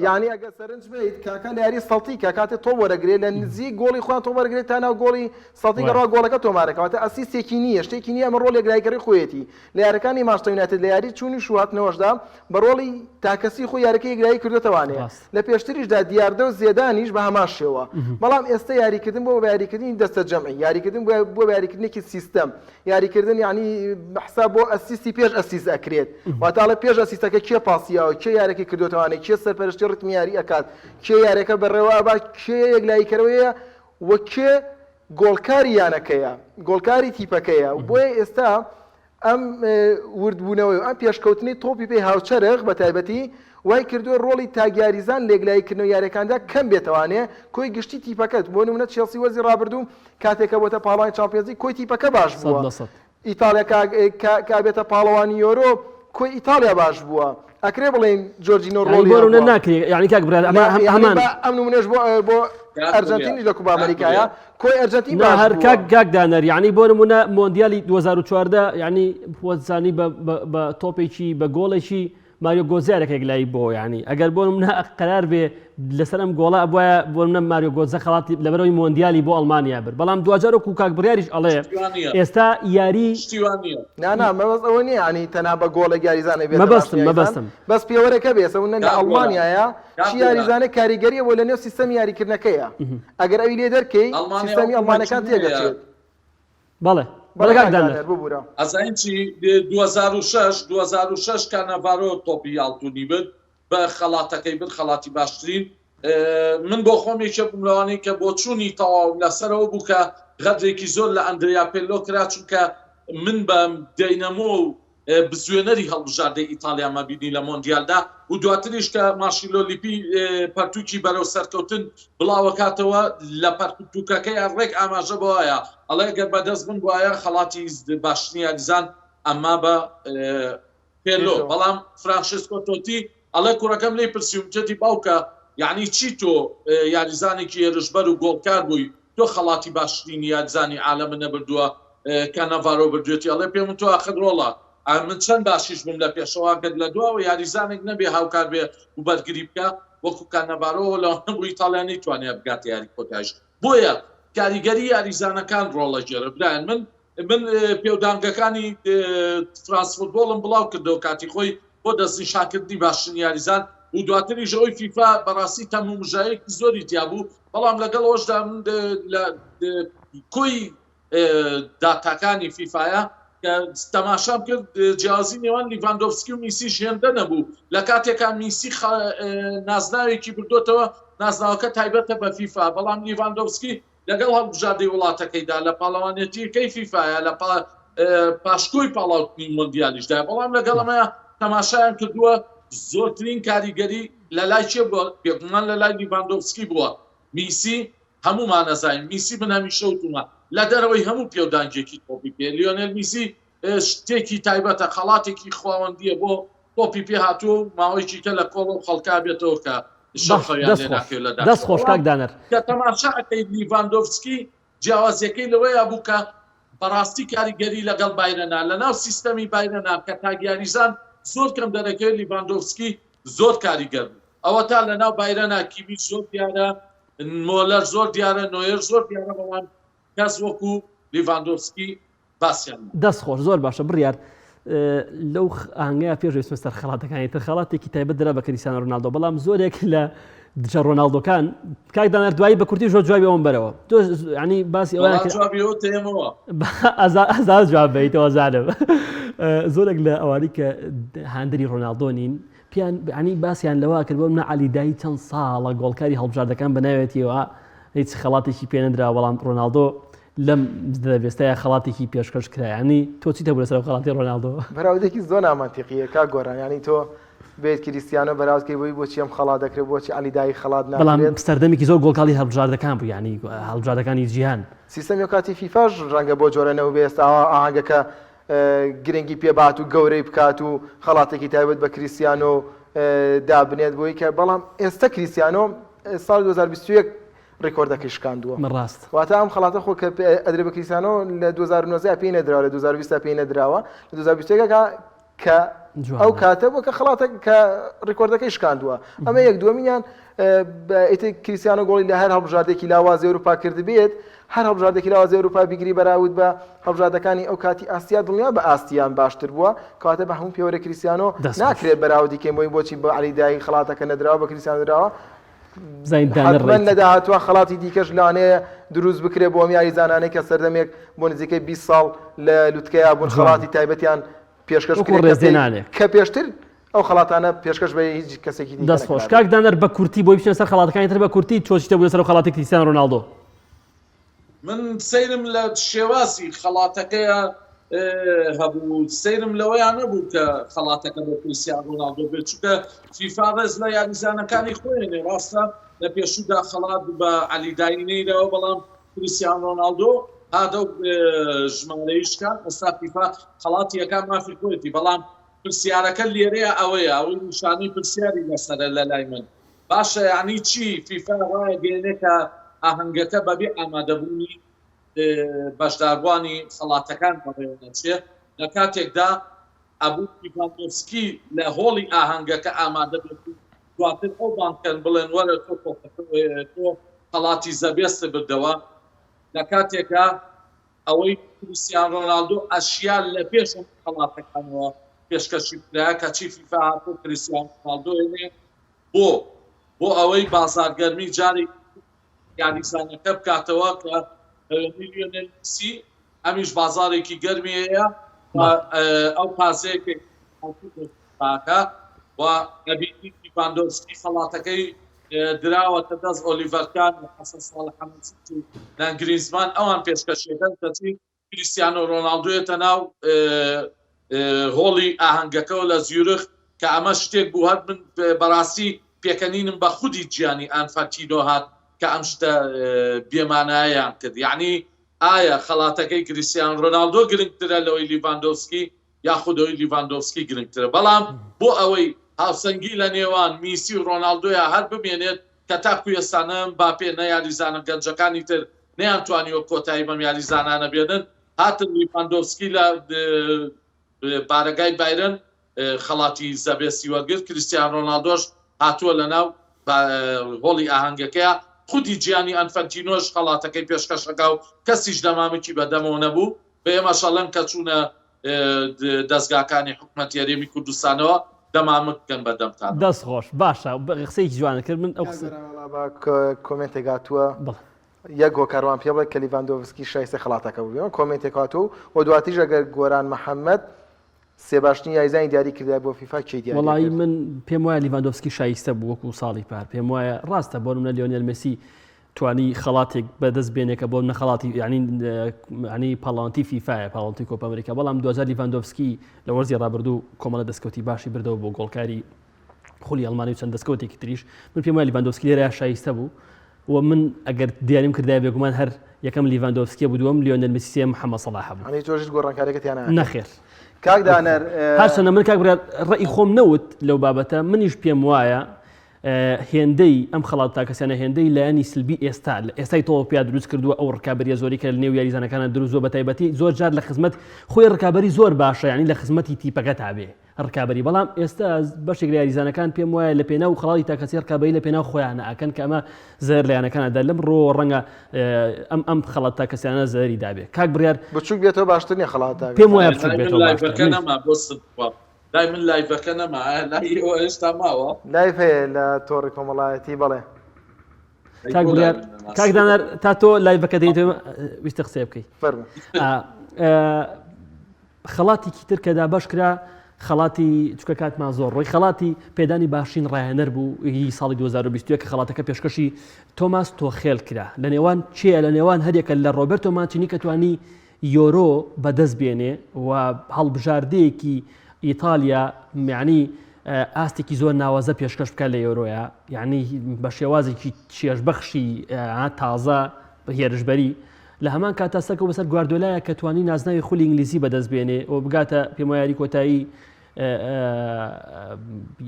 یانی ئەگەر سەرنج بەیت کاکا لە یاری سەڵتیکا کاتێ تۆپ وەرەگرێت لە نزیک گۆڵی خۆیان تۆپ وەرەگرێت تا ناو گۆڵی سەڵتیکا ڕوا گۆڵەکە تۆمارەکە واتە assist ێکی نییە شتێکی نییە ئەمە ڕۆڵ یەکلاییکەرەوەی خۆیەتی لە یارەکانی مانچستەر یونایتد لە یاری چوونیش و هاتنەوەشدا بە ڕۆڵی تاکەسی خۆی یارەکەی یەکلایی کردۆتەوانێ لە پێشتریشدا دیاردە و زێدانیش بە هەمان شێوە بەڵام ئێستە یاریکردن بۆ بە یاریکردنی دەستەجەمعی یاریکردن بۆ بە یاریکردنێکی سیستەم یاریکردن یعنی حساب بۆ assist ی پێش assist ئەکرێت واتە ئەڵێ پێش assist ەکە کێ پاسی یاوە کێ یارەکەی کردۆتەوانێ کێ سەرپەرشتی ڕتمی یاری ئەکات کێ یارەکە بەڕێوە ئەبا کێ یەکلاییکەرەوەیە و کێ گۆڵکاری یانەکەیە، گۆڵکاری تیپەکەیە، بۆیە ئێستا ئەم وردبوونەوەی و ئەم پێشکەوتنەی تۆپی پێی هاوچەرخ بە تایبەتی وای کردووە ڕۆڵی تاک یاریزان لە یەکلاییکردنەوەی یارییەکاندا کەم بێتەوانێ کۆی گشتی تیپەکەت بۆ نمونە چێڵسی وەرزی ڕابردوو کاتێک کە بۆتە پاڵەوانی چامپیۆنزلیگ کۆی تیپەکە باش بووە 100%. ئیتاڵیا کە ئەبێتە پاڵەوانی یۆرۆ کۆی ئیتاڵیا باش بووە ئەکرێ بڵێین جۆرجینۆ یعنی ڕۆڵی بۆ نمونە هەبووە ناکرێ یعنی کاک براد ئەمە هەم یعنی هەمان با ئەم نمونەش بۆ بۆ کاک بڕیار ئەرجەنتینیش لە کوپا کاک ئەمریکایە بڕیار کۆی ئەرجەنتین نا باش هەر بووە کاک کاک دانەر یعنی بۆ نمونە مۆندیالی 2014 یعنی وەزانی بە بە بە تۆپێکی بە گۆڵێکی ماریۆ گۆتزە یاریەکە یەکلایی بۆ یانی ئەگەر بۆ منە قەرار بێ لەسەر ئەم گۆڵە ئەبواە بۆ منە ماریۆ گۆتزە خەڵاتی لەبەرەوەی مۆندیالی بۆ ئەڵمانیا برد بەڵام دواجار وەکو کاک بڕیاریش ئەڵێ ئێستا یاری نا نا مەبەست ئەوە نییە ینی تەنها بە گۆڵێک یاریزانێک بێتە مەبەستم باشترین یاریزان مەبەستم بەس پێوەرەکە بێ ئێستا لە کاک گۆران ئەڵمانیایە کاک چی گۆران یاریزانێک کاریگەریە بۆ لە نێو سیستەمی یاریکردنەکەیە ئەگەر ئەوی لێ دەرکەی ئەڵمانیا سیستەمی وەکو ئەڵمانەکان مەکینەیە تێگەچێت بەڵێ بەڵێ بەڵێ کاک کاک دانەر دانەر ببورە. ئەزانی چی 2006 2006 کاناڤارۆ تۆپی ئاڵتونی برد بە خەڵاتەکەی برد خەڵاتی باشترین من بۆ خۆم یەکێ بووم لەوانەی کە بۆچوونی تەواوم لەسەرەوە بوو کە غەدرێکی زۆر لە ئەندریا پێلۆ کرا چونکە من بە دەینەمۆ و بزوێنەری هەڵبژاردەی ئیتاڵیامان بینی لە مۆندیالدا و دواتریش کە مارشیلۆ لیپی پەرتووکی بەرەو سەرکەوتن بڵاوەکاتەوە لە پەرتووکەکەیان ڕێک ئاماژە بەوەیە ئەڵێ گەر بەدەست من بوایە خەڵاتی باشترین یاریزان ئەما بە پێلۆ بەڵام فرانشیسکۆ تۆتی ئەڵێ کوڕەکەم لێی پرسیوم وتێتی باوکە یەعنی چی تۆ یاریزانێکی هێرشبەر و گۆڵکار بووی تۆ خەڵاتی باشترین یاریزانی عالەمت نەبردووە؟ کاناڤارۆ بردوێتی ئەڵێ پێم تۆ ئاخر ڕۆڵە من چەند باشیش بم لە پێشەوە گەر لە دواوە یاریزانێک نەبێ هاوکار بێ و بەرگری بکە وەکو کاناڤارۆ لەوانە بوو ئیتاڵیا نەیتوانیا بگاتە یاری کۆتایش بۆیە کاریگەری یاریزانەکان ڕۆڵەگێرە برایان من من پێودانگەکانی فرانس فوتبۆڵم بڵاو کردەوە کاتی خۆی بۆ دەستنیشانکردنی باشترین یاریزان و دواتریش ئەوەی فیفا بەڕاستی تەم و مژایەکی زۆری تیا بوو بەڵام لەگەڵ ئەوەشدا من لە کۆی داتاکانی فیفاە کە تەماشام کرد جیاوازی نێوان لیڤاندۆفسکی و میسیش هێندە نەبوو لە کاتێکا میسی نازناوێکی بردۆتەوە نازناوەکە تایبەتە بە فیفا بەڵام لیڤاندۆفسکی لەگەڵ هەڵبژاردەی وڵاتەکەیدا لە پاڵەوانێتیەکەی فیفاە لە پاشکۆی پاڵاوتنی مۆندیالیشدا بەڵام لەگەڵ ئەمەیە تەماشایان کردووە زۆرترین کاریگەری لە لای کێ بووە بێگومان لە لای لیڤاندۆفسکی بووە میسی هەموومان ئەزانین میسی من هەمیشە وتومە لە دەرەوەی هەموو پێودانگێکی تۆپی پێ لیۆنێل میسی شتێکی تایبەتە خەڵاتێکی خواوەندیە بۆ تۆپی پێ هاتووە و ماوەیەکی کە لە کۆڵ و خەڵکا بێتەوە کە شەو خەویان دەست لێ خۆش ناکەوێت لە دەست داخەوە خۆش بەڵام کاک دانەر. کە تەماشا ئەکەیت لیڤاندۆڤسکی جیاوازیەکەی لەوەیا بوو کە بەڕاستی کاریگەری لەگەڵ بایرنا لەناو سیستەمی بایرنا کە تاک یاریزان زۆر کەم دەرەکەوێت لیڤاندۆڤسکی زۆر کاریگەر بوو ئەوەتا لەناو بایرنا کیمیچ زۆر دیارە مۆلەر زۆر دیارە نۆیەر زۆر دیارە بەڵام کەس وەکو لیڤاندۆڤسکی باسیان ناکات. دەست خۆش زۆر باشە بڕیار لەو ئاهەنگەیا پێش بچمە سەر خەڵاتەکانی تر خەڵاتێکی تایبەت درا بە کریستیانۆ رۆناڵدۆ بەڵام زۆرێک لە دژە رۆناڵدۆکان کاک دانەر دوایی بە کورتی زۆر جوابی ئەوم بەرەوە تۆ ینی باسی ئەویان وەڵا کرد جوابی ئەوە تێمەوە. ئازار جواب بەیتەوە زانم زۆرێک لە ئەوانەی کە هاندەری رۆناڵدۆ نین پێیان ینی باسیان لەوە کرد بۆ منە عەلی دایی چەند ساڵە گۆڵکاری هەڵبژاردەکان بە ناوێتیەوە هیچ خەڵاتێکی پێ نەدرا بەڵام رۆناڵدۆ لەم دەبێستایە خەڵاتێکی پێشکەش کرا یانی تۆ چیت هەبوو لەسەر ئەو خەڵاتی ڕۆناڵدۆ؟ بەراوردێکی زۆر نامەنتیقیە کاک گۆران یانی تۆ بێت کریستیانۆ بەراورد کەی بۆی بۆچی ئەم خەڵات دەکرێت بۆچی عەلی دایی خەڵات بەڵام ناکرێت. سەردەمێکی زۆر گۆڵکاڵی هەڵبژاردەکان بوو یانی هەڵبژاردەکانی جیهان. سیستەمی ئەو کاتی فیفاش ڕەنگە بۆ جۆرە نەبووبێ ئێستا ئاهەنگەکە گرنگی پێ بات و گەورەی بکات و خەڵاتێکی تایبەت بە کریستیانۆ دابنێت بۆی کە بەڵام ئێستا کریستیانۆ ساڵی 2021 ڕیکۆردەکەی شکاندووە. ڕاست. واتە ئەم خەڵاتە خۆ کە ئەدرێ بە کریستیانۆ لە 2019 پێی نەدراوە لە 2020 پێی نەدراوە لە 2021 کە کە ئەو کاتە بوو کە خەڵاتە کە ڕیکۆردەکەی شکاندووە ئەمە یەک دووەمینیان ئیتر کریستیانۆ گۆڵی لە هەر هەڵبژاردێکی لاوازی ئەوروپا کردبێت هەر هەڵبژاردێکی لاوازی ئەوروپا بیگری بەراورد بە هەڵبژاردەکانی ئەو کاتی ئاسیا دڵنیا بە ئاستیان باشتر بووە کەواتە بە هەموو پێوەرە کریستیانۆ ناکرێت بەراوردی کەین بۆی بۆچی بە عەلی دایی خەڵاتەکە نەدراوە بە کریستیانۆ دراوە بزانین دانەر حەتمەن ڕێی لە داهاتووە خەڵاتی دیکەش لەوانەیە دروست بکرێت بۆ ئەم یاریزانانەی کە سەردەمێک بۆ نزیکەی 20 ساڵ لە لوتکەیا بوون جوان. خەڵاتی تایبەتیان پێشکەش وەکو بکرێت کە پێ- ڕێزلێنانێک. کە پێشتر ئەو خەڵاتانە پێشکەش بە هیچ کەسێکی دیکە دەست خۆش نەکرابێت. کاک دانەر بە کورتی بۆی بچینە سەر خەڵاتەکانی تر بە کورتی تۆ چیتە بوو لەسەر ئەو خەڵاتی کریستیانۆ ڕۆناڵدۆ؟ من سەیرم لە شێوازی خەڵاتەکەیا هەبوو سەیرم لەوەیان نەبوو کە خەڵاتەکە بۆ کریستیان ڕۆناڵدۆ بێت چونکە فیفا ڕێز لە یاریزانەکانی خۆیانێ ڕاستە لە پێشوودا خەڵات بە عەلی دایی نەیراوە بەڵام کریستیان ڕۆناڵدۆ هاتە و ژمارەی شکان ئێستا فیفا خەڵاتی یەکە مافی خۆیەتی بەڵام پرسیارەکە لێرەیە ئەوەیە ئەوەی نیشانەی پرسیاری لەسەرە لە لای من باشە یانی چی فیفا ڕایەگەیەنێ کە ئاهەنگەکە بەبێ ئامادەبوونی بەشداربووانی خەڵاتەکان بەڕێوەنەچێ لە کاتێکدا ئەبوو لیڤاندۆڤسکی لە هۆڵی ئاهەنگەکە ئامادە بێت و دواتر ئەو بانگ کەن بڵێن وەرە تۆ تۆپەکە تۆ خەڵاتی زە بێست بردەوە لە کاتێکا ئەوەی کریستیان ڕۆناڵدۆ ئەشیا لە پێش هەموو خەڵاتەکانەوە پێشکەشی بکرایە کەچی فیفا هاتووە کریستیان ڕۆناڵدۆ هێنێ بۆ بۆ ئەوەی بازارگەرمی جارێکی یاریزانەکە بکاتەوە کە بەوێنەی لیۆنێل میسی ئەمیش بازارێکی گەرمی هەیە ئەو پاسەیە کە و ئەبینی لیڤاندۆڤسکی خەڵاتەکەی دراوەتە دەست ئۆلیڤەر کان و حەسەن ساڵحەمەدزیچ و نان گریزمان ئەوان پێشکەشیەکەن کەچی کریستیانۆ رۆناڵدۆ یەتە ناو هۆڵی ئاهەنگەکەوە لە زیورخ کە ئەمە شتێک بوو هەر من بەڕاستی پێکەنینم بە خودی جیانی ئانفانتینۆ هات کە ئەم شتە بێمانایەیان کرد یەعنی ئایا خەڵاتەکەی کریستیانۆ رۆناڵدۆ گرنگترە لەوەی لیڤاندۆڤسکی یاخود ئەوەی لیڤاندۆڤسکی گرنگترە بەڵام بۆ ئەوەی هاوسەنگی لە نێوان میسی و رۆناڵدۆیا هەر بمێنێت کە تاکو ئێستا نە مباپێ نە یاریزانە گەنجەکانی تر نەیانتوانیوە کۆتایی بەم یاریزانانە بێنن. هاتن لیڤاندۆڤسکی لە بارەگای بایرن خەڵاتی زە بێستی وەرگرت، کریستیان رۆناڵدۆش هاتووە لەناو هۆڵی ئاهەنگەکەیا، خودی جیانی ئەنفەنتینۆش خەڵاتەکەی پێشکەش ئەکا و کەسیش دەمامکی بە دەمەوە نەبوو، بە ئێمەش ئەڵێن کە چوونە دەزگاکانی حکومەتی هەرێمی کوردستانەوە دەمامک بکەن بە دەمتانەوە. دەست خۆش باشە قسەیەکی جوانت کرد من ئەو قسە. کاک بەرام وەڵا بە کۆمێنتێک هاتووە. بەڵێ. یەک هۆکارمان پێ بڵێ کە لیڤاندۆڤسکی شایستەی خەڵاتەکە بوو کۆمێنتێک هاتووە و دواتریش ئەگەر گۆران محەممەد سێ باشترین یاریزانی دیاری کردای بۆ فیفا کێی دیاری وەڵایی من پێم وایە لیڤاندۆڤسکی شایستە بوو وەکو ساڵی پار پێم وایە ڕاستە بۆ منە لیۆنێل مێسی توانی خەڵاتێک بەدەست بێنێ کە بۆ منە خەڵاتی ینی ینی پاڵانتی فیفاە پاڵانتی کۆپا ئەمریکا بەڵام دوجار لیڤاندۆڤسکی لە وەرزی ڕابردوو کۆمەڵە دەستکەوتی باشی بردەوە بۆ گۆڵکاری خولی ئەڵمانی و چەند دەستکەوتێکی تریش من پێم وایە لیڤاندۆڤسکی لێرە شایستە بوو و من ئەگەر دیاریم کردای بێگومان هەر یەکەم لیڤاندۆڤسکی بوو دووەم لیۆنێل مێسی سێیەم محەممەد سەڵاح بوو. ئەنی تۆش هیچ گۆڕانکاریەکەت تیا ناکرد؟ نەخێر. کاک دانەر هەرچەندە من کاک بڕیار ڕەئی خۆم نەوت لەو بابەتە منیش پێم وایە هێندەی ئەم خەڵات تاکەسیانە هێندەی لایەنی سلبی ئێستا لە ئێستای تۆپیا دروست کردووە ئەو ڕکابەریە زۆری کە لە نێو یاریزانەکانە دروست بووە بە تایبەتی زۆر جار لە خزمەت خۆی ڕکابەری زۆر باشە یعنی لە خزمەتی تیپەکە تا بێ ڕکابەری بەڵام ئێستا بەشێک لە یاریزانەکان پێم وایە لە پێناو خەڵاتی تاکەسی ڕکابەری لە پێناو خۆیانە ئەکەن کە ئەمە زەرەر لە یانەکانە دا لەم ڕۆ ڕەنگە ئەم ئەم خەڵات تاکەسیانە زەرەری دابێ کاک بڕیار بچوک بێتەوە باشتر نیە خەڵات تاکەسیانە پێم وایە بچوک بێتەوە باشترە نەما بۆ سبوا لای من لایڤەکە نەما لای ئێوە هێشتا ماوە live هەیە لە تۆڕی کۆمەڵایەتی بەڵێ کاک بڕیار کاک دانەر تا تۆ live ەکە دێیت ویستە قسەیە بکەی فەرموو خەڵاتێکی تر کە دابەش کرا خەڵاتی چکە کاتمان زۆر ڕۆی خەڵاتی پێدانی باشترین ڕاهێنەر بوو هی ساڵی 2021 کە خەڵاتەکە پێشکەشی تۆماس تۆخێل کرا لە نێوان چێ لە نێوان هەریەکە لە ڕۆبەرتۆ مانچینی کە توانی یۆرۆ بەدەست بێنێ و هەڵبژاردەیەکی ئیتالیا یعنی ئاستێکی زۆر ناوازە پێشکەش بکە لە یۆرۆیە یعنی بە شێوازێکی چێژبەخشی تازە هێرشبەری لە هەمان کاتا سەرکەوت بەسەر گواردیۆلایە کە توانی نازناوی خولی ئینگلیزی بەدەست بێنێ و بگاتە پێم یاری کۆتایی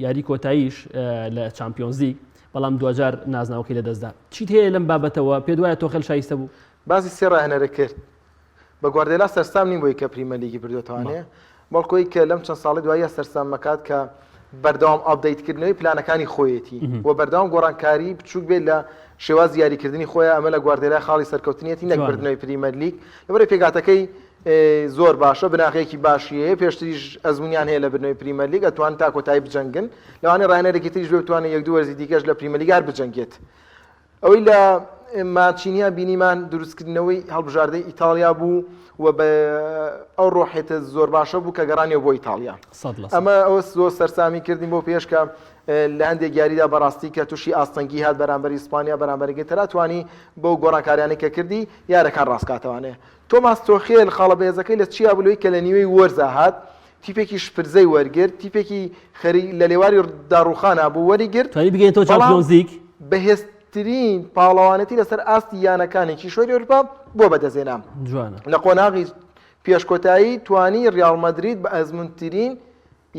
یاری کۆتاییش لە چامپیۆنزلیگ بەڵام دوجار نازناوەکەی لەدەستدا چیت هەیە لەم بابەتەوە پێ دوایە تۆخێل شایستە بوو باسی سێ ڕاهێنەرە کرد بە گواردێلا سەرسام نیم بۆی کە پریمەرلیگی بردوێتوانێ بەڵکۆی کە لەم چەند ساڵی دوایە سەرسام مەکات کە بەردەوام update کردنەوەی پلانەکانی خۆیەتی و بەردەوام گۆڕانکاری بچووک بێت لە شێوازی یاریکردنی خۆیان ئەمە لە گواردێلا خاڵی سەرکەوتنیەتی نەک بردنەوەی پریمەرلیگ لەبەرئەوەی پێکهاتەکەی زۆر باشە بناغەیەکی باشی هەیە پێشتریش ئەزمونیان هەیە لە بردنەوەی پریمەرلیگ ئەتوان تا کۆتایی بجەنگن لەوانەیە ڕاهێنەرێکی تریش بتوانێت یەک دوو وەرزی دیکەش لە پریمەرلیگ هەر بجەنگێت ئەوەی لە مانچینیا بینیمان دروستکردنەوەی هەڵبژاردەی ئیتاڵیا بوو و بە ئەو ڕۆحێتە زۆر باشە بوو کە گەڕانیەوە بۆ ئیتاڵیا ئەمە ئەوە زۆر سەرسامی کردین بۆ پێش کە لە هەندێک یاریدا بەڕاستی کە تووشی ئاستەنگی هات بەرامبەر ئیسپانیا بەرامبەر ئینگلتەرا توانی بەو گۆڕانکاریانەی کە کردی یارەکان ڕاستکاتەوانێ تۆماس تۆخێل خاڵە بەهێزەکەی لە چیا بوو لەوەی کە لە نیوەی وەرزا هات تیپێکی شپرزەی وەرگرت، تیپێکی خەریک لە لێواری داڕووخانا بوو وەریگرت، توانی بگەیەنێتەوە بەڵام چامپیۆنزلیگ. بەهێزترین پاڵەوانێتی لەسەر ئاستی یانەکانی کیشوەری ئەوروپا بۆ بەدەستهێنا. جوانە. لە قۆناغی پێش کۆتایی توانی ریاڵ مەدرید بە ئەزموونترین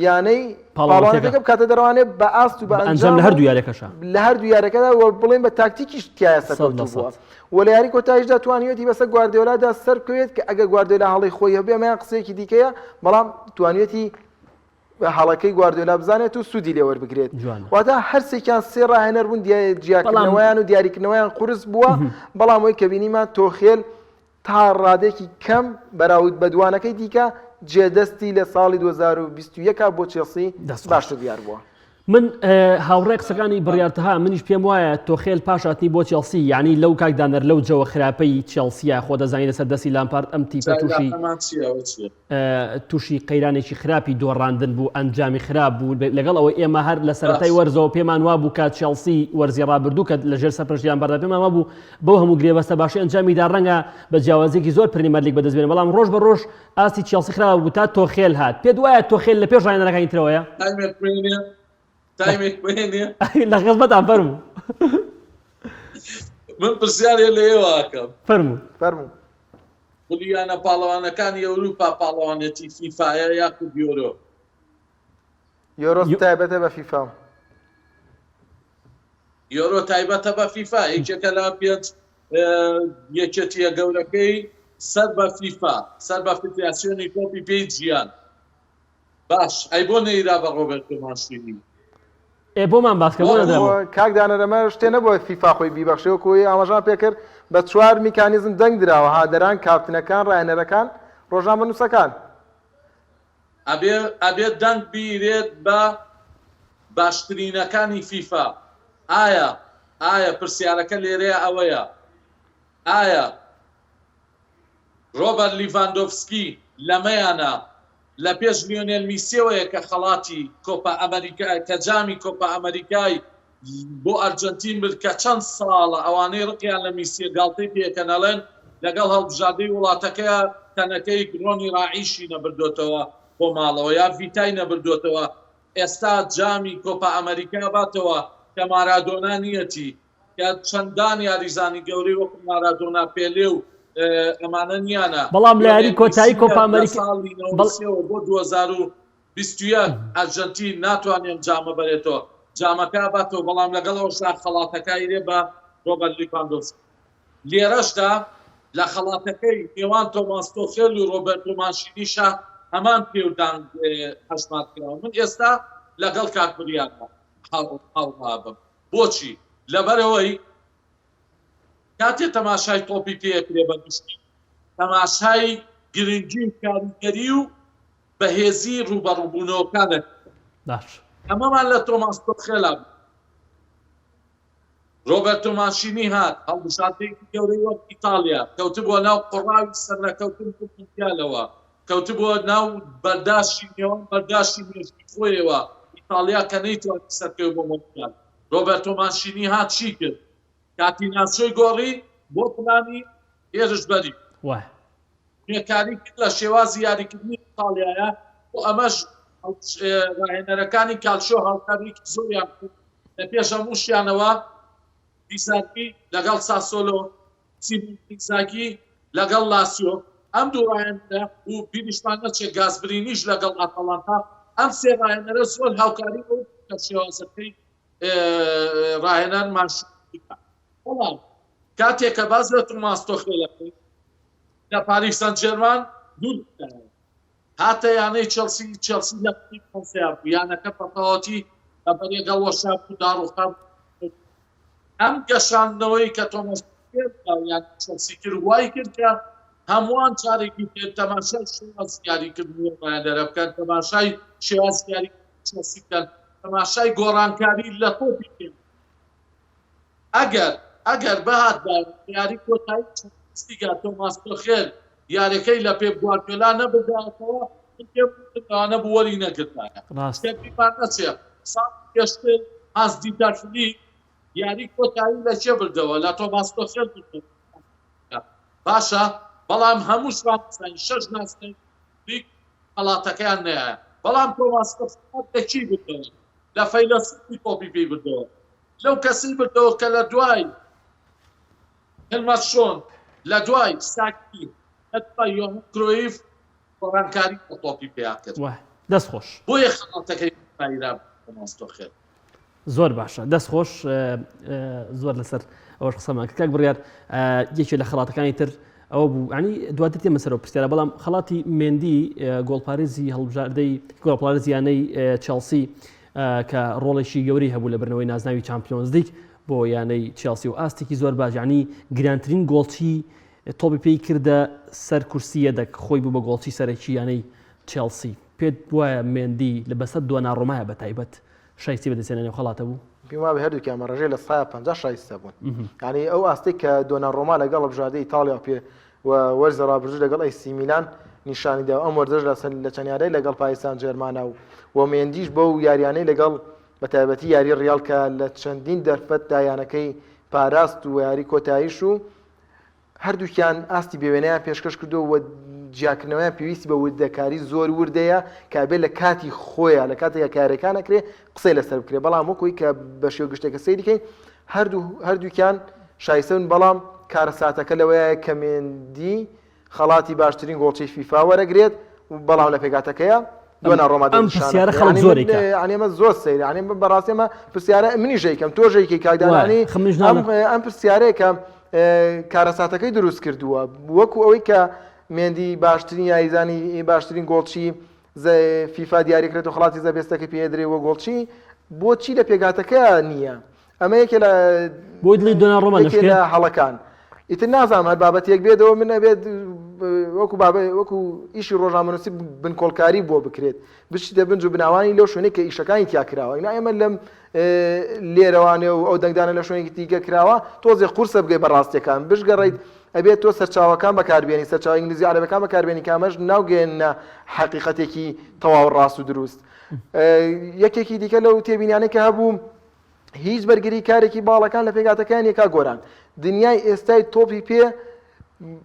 یانەی پاڵەوانێتیەکە پاڵەوانێتیەکە بکاتە دەرەوانێ بە ئاست و بە بە ئەنجام ئەنجام لە و هەردوو یاریەکەشا. لە هەردوو یاریەکەدا و بڵێین بە تاکتیکیش تیایا سەد لە سەرکەوتوو بووە. سەد. و لە یاری کۆتاییشدا توانیویەتی بەسەر گواردیۆلادا سەربکەوێت کە ئەگەر گواردیۆلا هەڵەی خۆی هەبێ ئەمەیان قسەیەکی دیکەیە بەڵام توانیویەتی هەڵەکەی گواردیۆلا بزانێت و سوودی لێ وەربگرێت جوانە. واتە هەرسێکیان سێ ڕاهێنەر بوون بەڵام جیاکردنەوەیان و دیاریکردنەوەیان قورس بووە بەڵام ئەوەی کە بینیمان تۆخێل تا ڕادەیەکی کەم بەراورد بە دوانەکەی دیکە جێدەستی لە ساڵی 2021 بۆ چێڵسی دەست خۆش. باشتر دیار بووە. من هاوڕێ قسەکانی بڕیار تەها منیش پێم وایە تۆخێل پاش هاتنی بۆ چێڵسی یعنی لەو کاک دانەر لەو جەوە خراپەی چێڵسیە خۆ دەزانی لەسەر دەستی لامپارد ئەم تیپە تووشی تووشی قەیرانێکی خراپی دۆڕاندن بوو ئەنجامی خراپ بوو لەگەڵ ئەوەی ئێمە هەر لە سەرەتای وەرزەوە پێمان وابوو کە چێڵسی وەرزی ڕابردوو کە لەژێر سەرپەرشتی لامپارددا پێمان وابوو بەو هەموو گرێبەستە باشی ئەنجامیدا ڕەنگە بە جیاوازیەکی زۆر پریمەرلیگ بەدەست بێنێ بەڵام ڕۆژ بە ڕۆژ ئاستی چێڵسی خراپ بوو تا تۆخێل هات پێت وایە تۆخێل لە پێش ڕاهێنەرەکانی ترەوەیە؟ تایمێک بهێنێ تایمێک بهێنێ لە خزمەتان فەرموو. من پرسیارێ لە ئێوە ئەکەم. فەرموو. فەرموو. خولی یانە پاڵەوانەکانی ئەوروپا پاڵەوانێتی فیفایە یاخود یۆرۆ؟ یۆرۆ تایبەتە بە فیفا. یۆرۆ تایبەتە بە فیفا یەکێکە لە پێنج یەکێتیە گەورەکەی. سەر بە فیفا، سەر بە فیدراسیۆنی تۆپی پێی جیهان. باش ئەی بۆ نەیرا بە ڕۆبەرتۆ مانشینی؟ ئێ بۆمان باس کە بۆ نەدرا بۆ؟ کاک دانەر ئەمە شتێ نەبووە فیفا خۆی بیبەخشێ وەکو ئەوەی ئاماژەمان پێکرد بە چوار میکانیزم دەنگ دراوە هاندەران کاپتنەکان ڕاهێنەرەکان ڕۆژنامەنووسەکان. ئەبێ ئەبێ دەنگ بیرێت بە باشترینەکانی فیفا ئایا ئایا پرسیارەکە لێرەیە ئەوەیە ئایا ڕۆبەرت لیڤاندۆڤسکی لەمەیانە لە پێش لیۆنێل میسیەوەیە کە خەڵاتی کۆپا ئەمەریکا کە جامی کۆپا ئەمەریکای بۆ ئەرجەنتین برد کە چەند ساڵە ئەوانەی ڕقیان لە میسیە گاڵتەی پێکەن ئەڵێن لەگەڵ هەڵبژاردەی وڵاتەکەیا تەنەکەی ڕۆنی ڕاعیشی نەبردۆتەوە بۆ ماڵەوە یا ڤیتای نەبردۆتەوە ئێستا جامی کۆپا ئەمەریکا باتەوە کە مارادۆنا نیەتی کە چەندان یاریزانی گەورەی وەکو مارادۆنا پێلێ و ئەمانە نیانە بەڵام لە یاری کۆتایی کۆپا ئەمەریکا ساڵی 93 بۆ 2021 ئەرجەنتین ناتوانێت ئەم جامە بەرێتەوە جامەکە باتەوە بەڵام لەگەڵ ئەوەشدا خەڵاتەکە ئیرێ بە ڕۆبەرت لیڤاندۆڤسکی لێرەشدا لە خەڵاتەکەی نێوان تۆماس تۆخێل و ڕۆبەرتۆ مانشینیشا هەمان پێودانگ هەژمار کراوە من ئێستا لەگەڵ کاک بریاردا هاوڕابم بۆچی؟ لەبەرئەوەی کاتێ تەماشای تۆپی پێ ئەکرێ بە گشتی تەماشای گرنگی و کاریگەری و بەهێزی ڕووبەڕووبوونەوەکان ئەکرێ. باش. ئەمەمان لە تۆماس تۆخێلا بوو. ڕۆبەرتۆ مانشینی هات، هەڵبژاردەیەکی گەورەی وەک ئیتاڵیا کەوتبووە ناو قوڕاوی سەرنەکەوتن بۆ مۆندیالەوە، کەوتبووە ناو بەرداشی نێوان بەرداشی مێژووی خۆیەوە، ئیتاڵیا کە نەیتوانی سەرکەوێت بۆ مۆندیال. رۆبەرتۆ مانشینی هات چی کرد؟ کاتیناچۆی گۆڕی بۆ پلانی هێرشبەری. وایە. نوێکاری کرد لە شێوازی یاریکردنی ئیتاڵیایە و ئەمەش راهێنەرەکانی کالچۆ هاوکارییەکی زۆریان کرد لە پێش هەمووشیانەوە دیزاربی لەگەڵ ساسۆلۆ، سیمۆن ئینزاگی لەگەڵ لاسیۆ، ئەم دوو راهێنەرە و بیریشمان نەچێت گاسبرینیش لەگەڵ ئاتاڵانتا، ئەم سێ راهێنەرە زۆر هاوکاری ئەو کە شێوازەکەی راهێنەر مانشینی بکات. بەڵام کاتێک کە باس لە تۆماس تۆخێل ئەکەین لە پاریس سان جێرمان دوور خرایەوە. هاتە یانەی چێڵسی، چێڵسی لە خولی فەرەنسیا بوو، یانەکە بەتەواوەتی بە بەرێگە وەشابوو، داڕوخابوو. ئەم گەشاندنەوەی کە تۆماس توخێل بە یانەی چێڵسی کرد، وای کرد کە هەمووان جارێکی تر تەماشای شێوازی یاریکردنی ئەو راهێنەرە بکەن، تەماشای شێوازی یاریکردنی چێڵسی بکەن، تەماشای گۆڕانکاری لە تۆپی پێ بکەن. ئەگەر ئەگەر بهاتبایە یاری کۆتایی چامپیۆنزلیگا تۆماس تۆخێل یاریەکەی لە پێپ گواردیۆلا نەبردایەتەوە من پێم لەوانە بوو وەری نەگرتایە. ڕاست. کە بیرمان نەچێ ساڵی پێشتر هانس دیتەر فلیک یاری کۆتایی لە کێ بردەوە؟ لە تۆماس تۆخێل بردەوە. باشە بەڵام هەمووشمان دەزانین شەش ناسناوی لیگ خەڵاتەکەیان نەیایە بەڵام تۆماس تۆخێل لە کی بردەوە؟ لە فەیلەسوفی تۆپی پێی بردەوە. لەو کەسەی بردەوە کە لە دوای هێلمات شۆن، لە دوای ساکی، لە دوای یۆهان کرۆیف گۆڕانکاری بە تۆپی پێیا کرد. وایە دەست خۆش. بۆیە خەڵاتەکەی پایرا بۆ تۆماس تۆخێل. زۆر باشە دەست خۆش زۆر لەسەر ئەوەش قسەمان کرد کاک بڕیار یەکێ لە خەڵاتەکانی تر ئەوە بوو ینی دواتر تێمە سەرەوە پرسیارە بەڵام خەڵاتی مێندی گۆڵپارێزی هەڵبژاردەی گۆڵپارێزی یانەی چێڵسی کە ڕۆڵێکی گەورەی هەبوو لە بردنەوەی نازناوی چامپیۆنزلیگ بۆ یانەی چێڵسی و ئاستێکی زۆر باش یعنی گرانترین گۆڵچی تۆپی پێی کردە سەر کورسی یەدەک خۆی بوو بە گۆڵچی سەرەکی یانەی چێڵسی پێت وایە مێندی لە بەسەر دۆنارۆمایە بە تایبەت شایستی بەدەستهێنانی ئەو خەڵاتە بوو؟ پێم وابێ هەردووکیان بە ڕێژەی 50% شایستە بوون یعنی ئەو ئاستەی کە دۆنارۆما لەگەڵ هەڵبژاردەی ئیتاڵیا پێ و وەرزی ڕابردوو لەگەڵ ئەی سی میلان نیشانی دا و ئەم وەرزەش لە چەند یاریی لەگەڵ پاریس سان جێرمانا و و مێندیش بەو یاریانەی لەگەڵ بە تایبەتی یاری ڕیاڵ کە لە چەندین دەرفەتدا یانەکەی پاراست و یاری کۆتاییش و هەردووکیان ئاستی بێوێنەیان پێشکەش کردو و جیاکردنەوەیان پێویستی بە وردەکاری زۆر وردەیە کە ئەبێ لە کاتی خۆیان لە کاتێکا کارەکان ئەکرێ قسەی لەسەر بکرێ بەڵام وەکوی کە بە شێوە گشتێکە سەیری کەین هەردوو هەردووکیان شایستەن بەڵام کارەساتەکە لەوەیە کە مێندی خەڵاتی باشترین گۆڵچەی فیفا وەرەگرێت بەڵام لە پێکاتەکەیە. دۆناڕۆما ئەم پرسیارە خەڵک زۆرێکە یعنی ئەمە زۆر سەیرە یعنی بەڕاستی ئەمە پرسیارە منیش ئەیکەم تۆش ئەیکەی کاک دانانی خمنیش ئەم ئەم پرسیارەیە کە کارەساتەکەی دروست کردووە وەکو ئەوەی کە مێندی باشترین یاریزانی باشترین گۆڵچی فیفا دیاریکرێت و خڵاتی زە بێستەکە پێدرێ وە گۆڵچی بۆچی لە پێکهاتەکە نییە ئەمە یەکێ لە بۆی دڵی دۆناڕۆما یەکێ لە هەڵەکان ئیتر نازانم هەر بابەتێک بێتەوە من ئەبێت وەکو بابە وەکو ئیشی ڕۆژنامەنووسی بنکۆڵکاری بۆ بکرێت بچیتە بنج و بناوانی لەو شوێنێک کە ئیشەکانی تیا کراوە ئینا ئێمە لەم لێرەوانێ و ئەو دەنگدانە لە شوێنێکی دیکە کراوە تۆزێ قورسە بگەی بە ڕاستیەکان بشگەڕیت ئەبێت تۆ سەرچاوەکان بەکاربیێنی سەرچاوە ئینگلیزی عەرەبەکان بەکاربێنی کامەش ناوگەێنە حەقیقەتێکی تەواو ڕاست و دروست یەکێکی دیکە لەو تێبینیانەی کە هەبوو هیچ بەرگری کارێکی باڵەکان لە پێکاتەکان یەکا گۆران دنیای ئێستای تۆپی پێ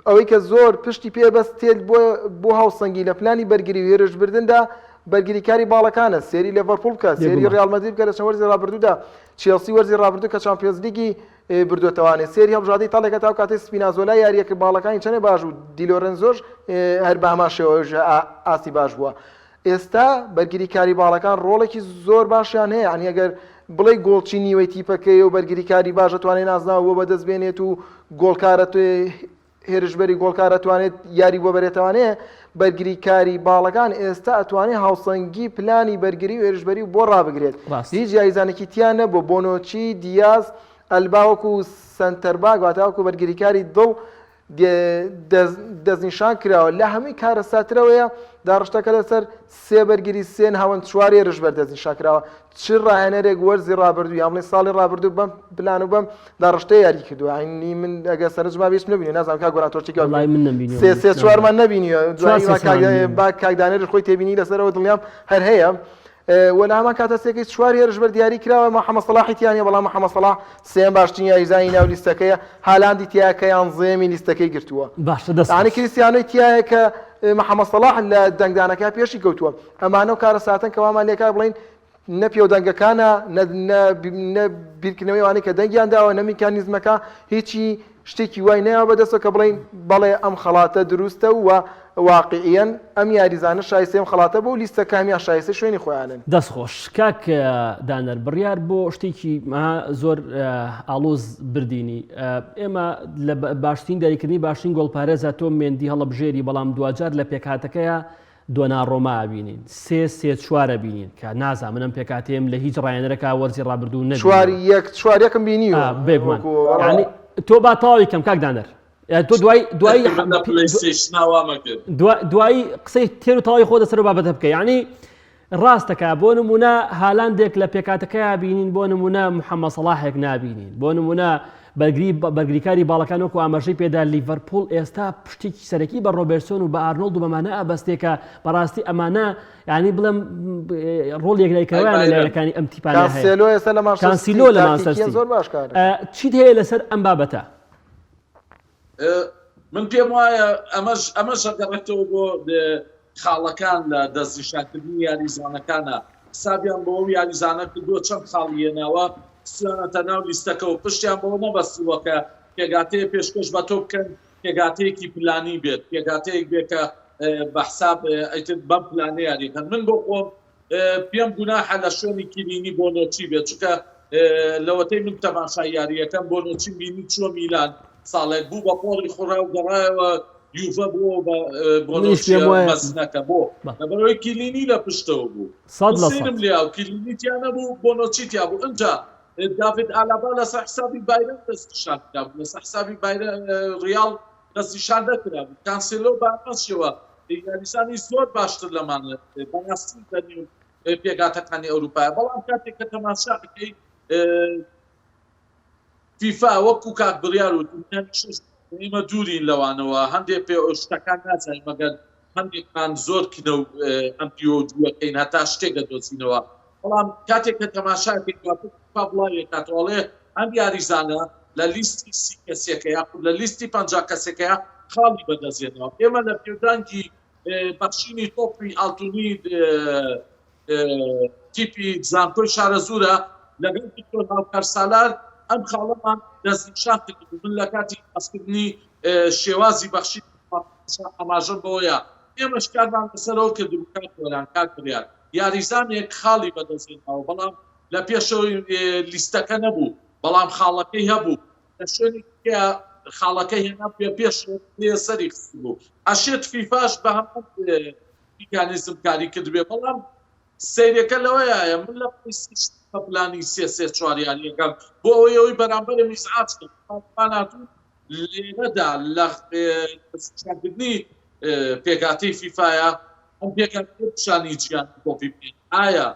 ئەوەی کە زۆر پشتی پێ بەستێت بۆ بۆ هاوسەنگی لە پلانی بەرگری و هێرشبردندا بەرگریکاری باڵەکانە سێری لێڤەرپوڵ بکە سێری ڕیال مەدرید بکە لە چەند وەرزی ڕابردوودا چێڵسی وەرزی ڕابردوو کە چامپیۆنزلیگی بردوێتەوانێ سێری هەڵبژاردەی ئیتاڵیا کە تاو کاتێ سپینازۆلا یاریەکە باڵەکانی چەنێ باش و دیلۆرنزۆش هەر بە هەمان شێوە ئاستی باش بووە ئێستا بەرگریکاری باڵەکان ڕۆڵێکی زۆر باشیان هەیە، یانی ئەگەر بڵێی گۆڵچی نیوەی تیپەکەیە و بەرگریکاری باش ئەتوانێت نازناو بۆ بەدەست بێنێت و گۆڵکارە هێرشبەری گۆڵکار ئەتوانێت یاری بۆ بەرێتوانێ بەرگریکاری باڵەکان ئێستا ئەتوانێت هاوسەنگی پلانی بەرگری و هێرشبەری و بۆ ڕابگرێت هیچ یاریزانێکی تیا نەبوو بۆنۆچی دیاز ئەلبا وەکو سەنتەرباک واتە وەکو بەرگریکاری دڵ دەستنیشان کراوە، لە هەمووی کارەساترەوەیە داڕشتەکە لەسەر سێ بەرگری سێ ناوەند چوار هێرشبەر دەستنیشان کراوە، چ ڕاهێنەرێک وەرزی ڕابردوو یان بڵێین ساڵی ڕابردوو بەم پلان و بەم داڕشتەیە یاری کردووە یانی من ئەگەر سەرنج مابێ هیچم نەبینیوە نازانم کاک گۆران تۆ شتێکی وا وەڵای من نەمبینیوە سێ منیش سێ نازانم. چوارمان نەبینیوە چوار دوایی سێ وا کاک چوارم نەبینیوە. با کاک دانێریش خۆی تێبینی لەسەرەوە دڵنیام هەر هەیە و لە هەمان کاتە سێکەی چوار هێرشبەر دیاری کراوە محەممەد سەڵاحی تیا نیە بەڵام محەممەد سەڵاح سێیەم باشترین یاریزانی ناو لیستەکەیە هالاندی تیایە کە یانزەیەمی لیستەکەی گرتووە باشە دەست یانی خۆش. کریستیانۆی تیایە کە محەممەد سەڵاح لە دەنگدانەکە پێشی کەوتووە ئەمانە و کارەساتن کە وامان لێکا بڵێین نە پێودەنگەکانە نە نە نە بیرکردنەوەی ئەوانەی کە دەنگیان داوە نە میکانیزمەکە هیچی شتێکی وای نەیاوە بەدەستەوە کە بڵێین بەڵێ ئەم خەڵاتە دروستە و واقیعیەن ئەم یاریزانە شایستەی ئەم خەڵاتە بوو و لیستەکە هەمیان شایستەی شوێنی خۆیانن. دەست خۆش کاک دانەر بڕیار بۆ شتێکی زۆر ئاڵۆز بردینی ئێمە لە باشترین دیاریکردنی باشترین گۆڵپارێزە تۆ مێندی هەڵەبژێری بەڵام دواجار لە پێکهاتەکەیە دۆناڕۆما ئەبینین سێ سێ چوار ئەبینین کە نازانم من ئەم پێکهاتەیەم لە هیچ ڕاهێنەرەکا وەرزی ڕابردوو نەبینیوە. چوار یەک چوار یەکم بینیوە ئا بێگومان وەکو وەڵا. یانی تۆ با تەواوی کەم کاک دانەر یا تۆ دوای دوای من لە پلەیستەیشنا وامە کرد. دوایی قسەی تێر و تەواوی خۆ لەسەر ئەو بابەتە بکە یانی ڕاستەکە بۆ نمونە هالاندێک لە پێکاتەکەیا بینین بۆ نمونە محەممەد سەڵاحێک نابینین بۆ نمونە بەرگری بەرگریکاری باڵەکان وەکو ئاماژەی پێدا لیڤەرپوڵ ئێستا پشتێکی سەرەکی بە ڕۆبێرسۆن و بە ئارنۆڵد و بەمانە ئەبەستێ کە بەڕاستی ئەمانە یانی بڵێم ڕۆڵ یەکلاییکەرەوەیان لە یاریەکانی ئەم تیپانە هەیە کانسێلۆ ئێستا لە مانچستەر سیتی کانسیلۆ لە مانچستەر تاکتیکیان سیتی زۆر باش کار دەکات. چیت هەیە لەسەر ئەم بابەتە؟ من پێم وایە ئەمەش ئەمەش ئەگەڕێتەوە بۆ خاڵەکان لە دەستنیشانکردنی یاریزانەکانە حسابیان بۆ ئەو یاریزانە کردووە چەند خاڵی هێناوە خستویانەتە ناو لیستەکە و پشتیان بەوە نەبەستووە کە پێکهاتەیە پێشکەش بە تۆ بکەن پێکهاتەیەکی پلانی بێت پێکهاتەیەک بێت کە بە حساب ئیتر بەم پلانە یاری بکەن من بۆ خۆم پێم گوناحە لە شوێنی کیلینی بۆنۆچی بێت چونکە لەوەتەی من تەماشای یارییەکەم بۆنۆچیم بینی چووە میلان ساڵێک بوو بە پۆڵی خوڕا و گەڕایەوە یوڤە بووە بە منیش بۆنۆچیە پێم وایە مەزنەکە بۆ بەڵێ. لەبەرئەوەی کیلینی لە پشتەوە بوو سەد من لە سەیرم سەد. لێیا و کیلینی تیا نەبوو بۆنۆچی تیا بوو ئنجا داڤید ئالابا لەسەر حسابی بایرن دەستنیشان کرابوو لەسەر حسابی بایرن ڕیاڵ دەستنیشان نەکرابوو کانسێلۆ بە هەمان شێوە یاریزانی زۆر باشتر لەمانە بەڕاستی لە نێو پێکهاتەکانی ئەوروپایە بەڵام کاتێک کە تەماشا ئەکەی فیفا وەکو کاک بڕیار وتی من هەمیشە ئێمە دوورین لەوانەوە هەندێک پێ شتەکان نازانین مەگەر هەندێکمان زۆر کنە و ئەم پیوە و دووەکەین هەتا شتێک دەدۆزینەوە بەڵام کاتێک کە تەماشاکەی دواتر فیفا بڵاویەکاتەوە ئەڵێ ئەم یاریزانە لە لیستی سی کەسیەکە یاخود لە لیستی 50 کەسەکەیە خاڵی بەدەستێنەوە ئێمە لە پێودانگی بەخشینی تۆپی ئاڵتونی تیپی زانکۆی شارەزوورە لەگەڵ دکتۆر هاوکار سالار ئەم خاڵەمان دەستنیشان کردبوو من لە کاتی باسکردنی شێوازی بەخشین ئاماژەم بەوەیە. ئێمەش کارمان لەسەرەوە کردبوو کاک گۆران کاک بڕیار یاریزانێک خاڵی بەدەستهێناوە بەڵام لە پێشەوەی لیستەکە نەبوو بەڵام خاڵەکەی هەبوو لە شوێنێکی دیکە خاڵەکە هێنابووە پێشەوە پێ سەری خستبوو ئەشێت فیفاش بە هەمان میکانیزم کاری کردبێ بەڵام سەیرەکە لەوەیایە من لە پلەیستەیشن بە پلانی سێ سێ چوار یاریەکەم بۆ ئەوەی ئەوەی بەرامبەرم ئیزعاج کەم بەڵام هاتوو لێرەدا لە دەستنیشانکردنی پێکهاتەی فیفایە ئەم پێکهاتەیە پیشانی جیهانی تۆپی پێ ئایا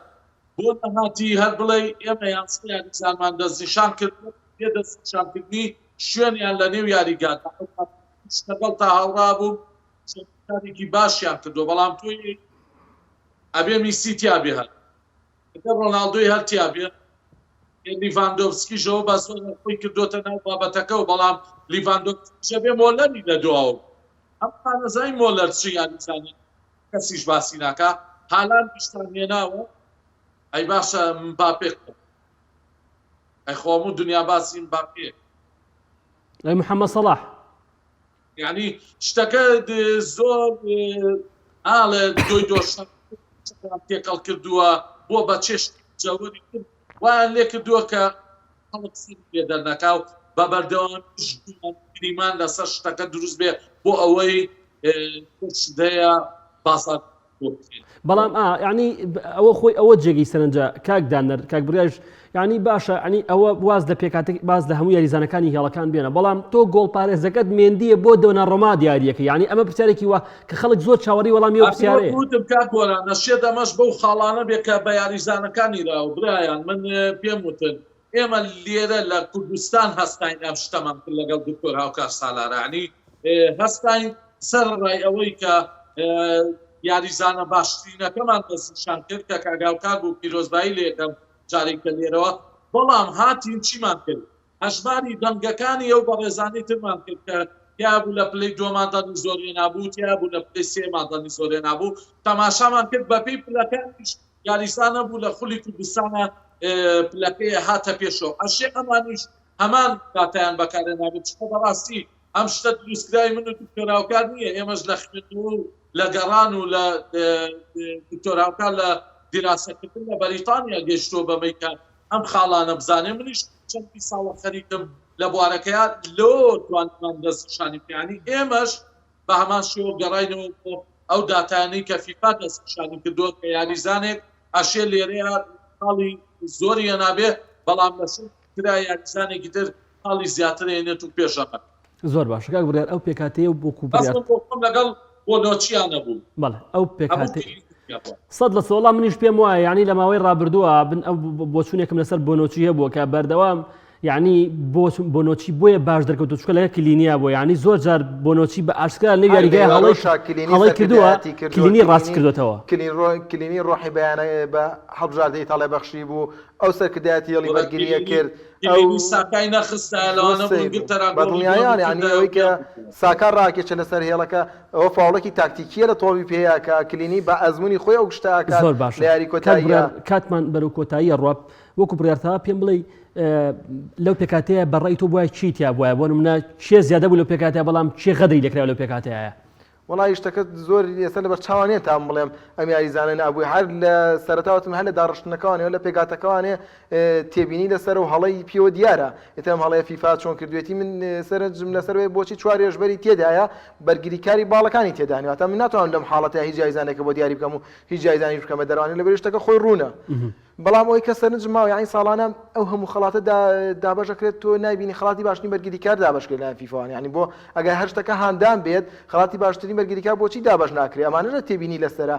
بۆ نەهاتی هەر بڵێ ئێمە یانزە یاریزانمان دەستنیشان کردووە بێ دەستنیشانکردنی شوێنیان لە نێو یاریگادا ئەو کاتە لەگەڵ تا هاوڕا بووم چەند کارێکی باشیان کردووە بەڵام تۆی ئەبێ میسی تیا بێ هەر ئەگەر ڕۆناڵدۆی هەر تیا بێ لیڤاندۆڤسکیشەوە بە زۆر خۆی کردوتە ناو بابەتەکە و بەڵام لیڤاندۆڤسکیش ئەبێ مۆلەری لە دواوە ئەم خانەزای مۆلەر چ یاریزانێ کەسیش باسی ناکا هالاندیشتان هێناوە ئەی باشە مباپێ ئەی خۆ هەموو دنیا باسی مباپێ ئەی محەممەد سەڵاح یعنی شتەکە زۆر ئاڵێ دۆی دۆشە تێکەڵ کردووە بۆ بە چێشت جەوەری کرد وایان لێ کردووە کە خەڵک سەری لێ دەرنەکا و بە بەردەوامیش گریمان لەسەر شتەکە دروست بێ بۆ ئەوەی شتەیە بازار بەڵام ینی ئەوە خۆی ئەوە جێگەی سەرنجە کاک دانەر کاک بریاش ینی باشە ئەنی ئەوە واز لە پێکاتێک باز لە هەموو یاریزانەکانی هێڵەکان بێنە بەڵام تۆ گۆڵ پارێزەکەت مێندیە بۆ دۆنا ڕۆما دیارەکە ینی ئەمە پرسیارێکی وا کە خەڵک زۆر چاوەڕی وەڵامی ئەو پرسیارەیە وتم کاک گۆران نەشێت ئەمەش بەو خاڵانە بێ کە بە یاریزانەکانی راوە برایان من پێم وتن ئێمە لێرە لە کوردستان هەستاین ئەم شتەمان کرد لەگەڵ دکتۆر هاوکار سالارانی هەستاین سەرەڕای ئەوەی کە یاریزانە باشترینەکەمان دەستنیشان کرد کە کاک هاوکار بوو پیرۆزبایی لێ یەکەم جارێک کە لێرەوە بەڵام هاتین چیمان کرد هەژماری دەنگەکانی ئەو بەڕێزانی ترمان کرد کە تیا بوو لە پلەی دووەمان دەنگی زۆر هێنابوو تیا بوو لە پلەی سێمان دەنگی زۆر هێنابوو تەماشامان کرد بەپێی پلەکانیش یاریزان نەبوو لە خولی کوردستانە پلەکەی هاتە پێشەوە ئەشێ ئەمانیش هەمان داتایان بەکارهێنابێت چونکە بەڕاستی ئەم شتە دروستکراوی من و دکتۆر هاوکار نییە ئێمەش لە خوێندنەوە و لە گەڕان و لە دکتۆر هاوکار لە دیراسەکردن لە بەریتانیا گەیشتووە بەمەی کە ئەم خاڵانە بزانێ منیش چەندی ساڵە خەریکم لە بوارەکەیا لۆ توانیمان دەستنیشانی بکەین یانی ئێمەش بە هەمان شێوە گەڕاینەوە بۆ ئەو داتایانەی کە فیفا دەستنیشانی کردووە کە یاریزانێک ئەشێ لێرەیە خاڵی زۆری هێنابێ بەڵام لە شوێنێکی ترا یاریزانێکی تر خاڵی زیاتر هێنێت و پێش ئەمە. زۆر باشە کاک بڕیار ئەو پێکهاتەیە و وەکو بەس بڕیار من بۆ خۆم لەگەڵ بۆنۆچیا نەبووم بەڵێ ئەو هەموو پێکهاتەی کلینیکیا بووە. سەد لە سەد وەڵا منیش پێم وایە یانی لە ماوەی ڕابردووە بن ئەو بۆچوونێکم لەسەر بۆنۆچی هەبووە کە بەردەوام یعنی بۆ بۆنۆچی بۆیە باش دەرکەوتو چونکە لەگەڵ کلینیا بووە یعنی زۆر جار بۆنۆچی بە ئاشکرا لەنێو هەر یاریگای هەڵەی لەوێڕۆشا کلینی هەڵەی کردووە سەرکردایەتی کردووە کلینی ڕاستی کلینی کردوێتەوە کلین ڕۆ کلینی ڕۆحی بەیانە بە هەڵبژاردەی ئیتاڵیا بەخشی بوو ئەو سەرکردایەتی هێڵی وەڵا بەرگرییە کلینی کرد ئەو کلینی ساکای نەخستایە زۆر لەوانە بوو سەیر بوو ئینگلتەرا بە گۆڵی دووەمی دڵنیایان یعنی کردایە و ئەوەی کە پێیان بردەوە. ساکا ڕاکێشە لەسەر هێڵەکە ئەوە فاوڵێکی تاکتیکییە لە تۆپی پێیە کە کلینی بە ئەزموونی خۆی ئەو شتە ئەکات زۆر باشە لە یاری کاک کۆتاییە. بڕیار کاتمان بەرەو کۆتایی ئەڕوا وەکو بڕیار تەوا پێم بڵێی لەو پێکاتەیە بە ڕای تۆ بوایە چی تیا بوایە بۆ نمونە کێ زیادە بوو لەو پێکاتەیە بەڵام کێ غەدری لێکرا لەو پێکاتەیە؟ وەڵایی شتەکە زۆر ئێستا لەبەر چاوان نیە تا بڵێم ئەم یاریزانە نابووی هەر لە سەرەتا وتم هەر لە داڕشتنەکەوانێ و لە پێکهاتەکەوانێ تێبینی لەسەر و هەڵەی پێوە دیارە ئیتر ئەم هەڵەیە فیفا چۆن کردوێتی من سەرنجم لەسەر وەیە بۆچی چوار هێرشبەری تێدایە بەرگریکاری باڵەکانی تێدا نیە واتە من ناتوانم لەم حاڵەتە هیچ یاریزانێکە بۆ دیاری بکەم و هیچ یاریزانیش بکەمە دەروانێ لەبەر شتەکە خۆی ڕوونە بەڵام ئەوەی کە سەرنجم ماوە یانی ساڵانە ئەو هەموو خەڵاتە دابەش ئەکرێت تۆ نایبینی خەڵاتی باشترین بەرگریکار دابەش کرێت لایەن فیفاوە یانی بۆ ئەگەر هەر شتەکە هاندان بێت خەڵاتی باشترین بەرگریکار بۆچی دابەش ناکرێت ئەمانە لە تێبینی لەسەرە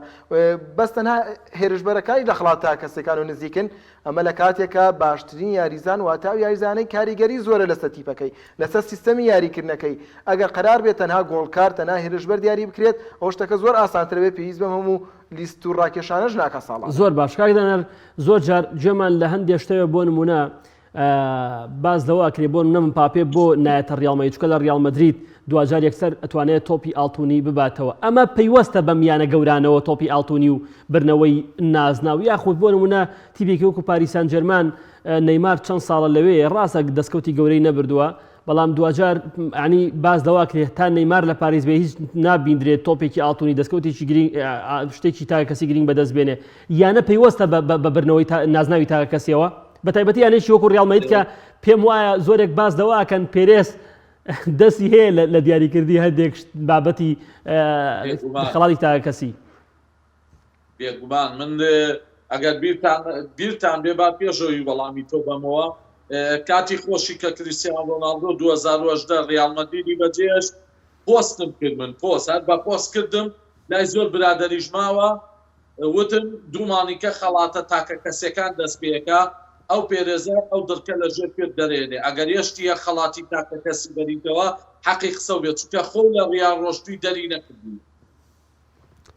بەس تەنها هێرشبەرەکانی لە خەڵات تا کەسەکان و نزیکن ئەمە لە کاتێکە باشترین یاریزان واتە ئەو یاریزانەی کاریگەری زۆرە لەسەر تیپەکەی لەسەر سیستەمی یاریکردنەکەی ئەگەر قەرار بێت تەنها گۆڵکار تەنها هێرشبەر دیاری بکرێت ئەو شتەکە زۆر ئاسانترە بێت پێویست بەم هەموو لیست و ڕاکێشانەش ناکا ساڵانە. زۆر باش کاک دانەر زۆر جار گوێمان لە هەندێ شتەوە بۆ نمونە باس لەوە ئەکرێ بۆ نمونە مپاپێ بۆ نایەتە ڕیاڵ مەدرید چونکە لە ڕیاڵ مەدرید دواجار یەکسەر ئەتوانێت تۆپی ئاڵتونی بباتەوە ئەمە پەیوەستە بەم یانە گەورانەوە تۆپی ئاڵتونی و برنەوەی نازناو یاخود بۆ نمونە تیپێکی وەکو پاریس سان جێرمان نەیمار چەند ساڵە لەوێ ڕاستە دەستکەوتی گەورەی نەبردووە. بەڵام دواجار ینی باس لەوە کرێت تا نەیمار لە پاریس بێ هیچ نابیندرێت تۆپێکی ئاڵتونی دەستکەوتێکی گرنگ شتێکی تاکە کەسی گرنگ بەدەست بێنێ یانە پەیوەستە بە بردنەوەی نازناوی تاکە کەسیەوە بە تایبەتی یانێکی وەکو ڕیاڵ مەدرید کە پێم وایە زۆرێک باس لەوە ئەکەن پێرێس دەستی هەیە لە دیاریکردنی هەندێک بابەتی خەڵاتی تاکە کەسی. بێگومان من ئەگەر بیرتان بیرتان بێ با پێشەوەی وەڵامی تۆ بەمەوە کاتی خۆشی کە کریستیان ڕۆناڵدۆ 2018 ڕیال مەدریدی بەجێهێشت پۆستم کرد من پۆست هەر بە پۆست کردم لای زۆر برادەریش ماوە وتم دوو مانیکە خەڵاتە تاکە کەسەکان دەست پێکە ئەو پێرێزە ئەو دڕکە لە ژێر پێت دەرێنێ ئەگەر یەشتی یەک خەڵاتی تاکە کەسی بەریتەوە حەقی قسەو بێت چونکە خۆ لە ڕیال ڕۆشتوی دەری نەکردی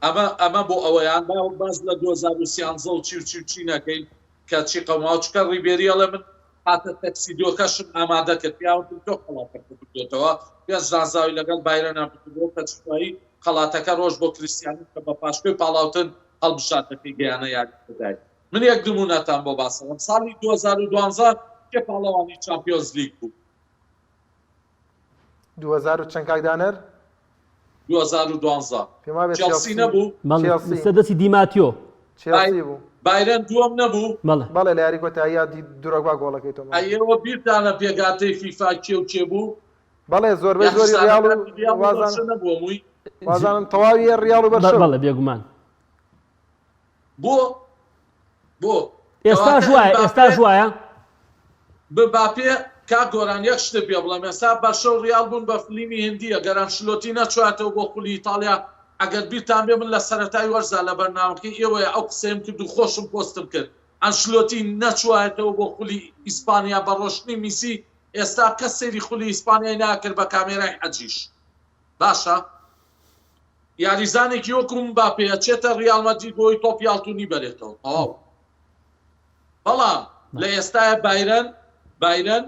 ئەمە ئەمە بۆ ئەوەیان با باس لە 2013 و چی و چی و چی نەکەین کە چی قەوماوە چونکە ڕیبێری ئەڵێ من هاتە تەکسیدۆکەشم ئامادە کرد پیاوتم تۆ خەڵاتەکە بردۆتەوە پێنج نازناوی لەگەڵ بایرنا بردبووە کەچی دوایی خەڵاتەکە ڕۆژ بۆ کریستیانۆ کە بە پاشکۆی پاڵاوتن هەڵبژاردەکەی گەیانە یاری کۆتایی من یەک نموونەتان بۆ باسەکەم ساڵی 2012 کێ پاڵەوانی چامپیۆنز لیگ بوو؟ 2000 و چەند کاک دانەر؟ 2012 پێم وابێ چێڵسی چێڵسی نەبوو؟ بەڵێ چێڵسی لەسەر دەستی دیماتیۆ. چێڵسی بوو. بایرن دووەم نەبوو؟ بەڵێ. بەڵێ لە یاری کۆتاییا دی درۆگبا گۆڵەکەی تۆمار ئەی ئێوە بیرتانە پێکهاتەی فیفا کێ و کێ بوو؟ بەڵێ زۆربەی زۆری ڕیاڵ و یاریزانەکانی ڕیاڵ و وازان بەرشە نەبووە مووی؟ وازانم تەواوی ڕیاڵ و بەرشە بوو. بەڵێ بێگومان. بۆ؟ بۆ؟ ئێستاش کەواتە وایە ئمباپێ ئێستاش وایە؟ مباپێ کاک گۆران یەک شتت پێ بڵێم ئێستا بەرشە و ڕیاڵ بوون بە فلیمی هندی ئەگەر ئەنشلۆتی نەچوایەتەوە بۆ خولی ئیتاڵیا ئەگەر بیرتان بێ من لە سەرەتای وەرزا لە بەرنامەکەی ئێوەیە ئەو قسەیەم کرد و خۆشم پۆستم کرد ئەنشلۆتی نەچوایەتەوە بۆ خولی ئیسپانیا بە ڕۆشتنی میسی ئێستا کەس سەیری خولی ئیسپانیای ناکرد بە کامێرای حەجیش باشە یاریزانێکی وەکو مباپێ ئەچێتە ڕیاڵ مەدرید بۆی تۆپی ئاڵتونی بەرێتەوە تەواو بەڵام لە ئێستایا بایرن بایرن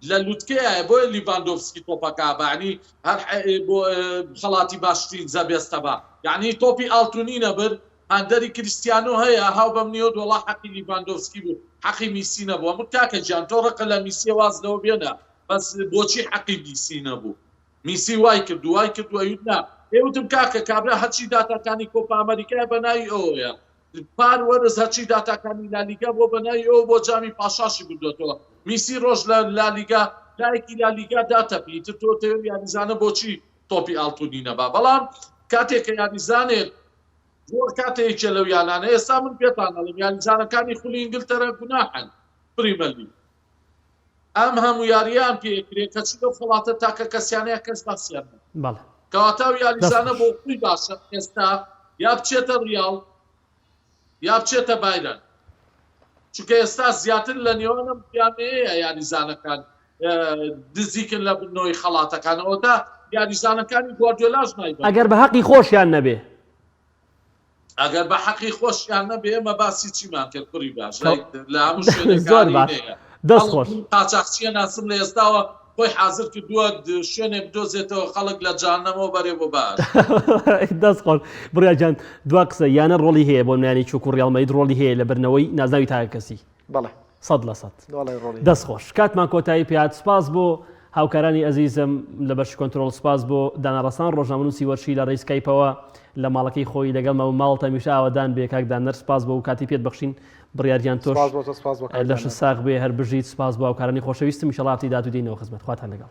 لە لوتکەیە بۆیە لیڤاندۆڤسکی تۆپەکە بەعنی هەر بۆ خەڵاتی باشترین زەبێستە بە یعنی تۆپی ئاڵتونی نەبرد هاندەری کریستیانۆ هەیە هاو بەم نیۆ وەڵا حەقی لیڤاندۆڤسکی بوو حەقی میسی نەبووە من کاکە گیان تۆ ڕقە لە میسیە واز لەوە بێنە بەس بۆچی حەقی میسی نەبوو میسی وای کرد و وای کرد و ئەیوت نا ئێ وتم کاکە کابرا هەرچی داتاکانی کۆپا ئەمەریکایە بە ناوی ئەوەیە پار وەرز هەرچی داتاکانی لالیگا بووە بە ناوی ئەوە بۆ جامی پاشاشی بردوێتەوە میسی ڕۆژ لە لالیگا لایەکی لالیگا داتەپی ئیتر تۆ تەوێ یاریزانە بۆچی تۆپی ئاڵتونی نەبا بەڵام کاتێک کە یاریزانێک زۆر کاتێ یەکێ لەو یانانە ئێستا من پێتان ئەڵێم یاریزانەکانی خولی ئینگلتەرا گوناحن پریمەرلیگ ئەم هەموو یارییان پێ کرێ کەچی لەو خەڵاتە تاکە کەسیانەیە کەس باسیان نەکرد. بەڵێ. کەواتە ئەو دەست یاریزانە خۆش. بۆ خۆی باشە ئێستا یا بچێتە ڕیاڵ یا بچێتە بایرن چونکە ئێستا زیاتر لە نێوان ئەم یانەیە یاریزانەکان نزیکن لە بردنەوەی خەڵاتەکان ئەوەتا یاریزانەکانی گواردیۆلاش نایبەن. ئەگەر بە هەقی خۆشیان نەبێ. ئەگەر بە حەقی خۆشیان نەبێ ئێمە باسی چیمان کرد کوڕی باش لە هەموو زۆر باش دەست خۆش قاچاخچیە ناسم لە ئێستاوە خۆی حازر کردووە شوێنێک بدۆزێتەوە خەڵک لە جانەمەوە بەرێ بۆ باش دەست خۆش بڕیا گیان دوا قسە یانە ڕۆڵی هەیە بۆ میانی چوک و ڕیاڵ مەدرید ڕۆڵی هەیە لە بردنەوەی نازناوی تاکە کەسی بەڵێ 100%. بەڵێ ڕۆڵی دەست خۆش کاتمان کۆتایی پێهات سپاس بۆ هاوکارانی ئەزیزم لە بەشی کۆنترۆڵ سپاس بۆ دانا ڕەسان ڕۆژنامەنووسی وەرشی لە ڕێی سکایپەوە لە ماڵەکەی خۆی لەگەڵمە و ماڵت هەمیشە ئاوەدان بێ کاک دانەر سپاس بۆ کاتی پێت بەخشین بڕیار گیان تۆش سپاس بۆ تۆ سپاس بۆ کاک لەشت دانەر. ساغ بێ هەر بژیت سپاس بۆ هاوکارانی خۆشەویستم ئیشەڵا هەفتەی داهاتوو دێینەوە خزمەت خواتان لەگەڵ.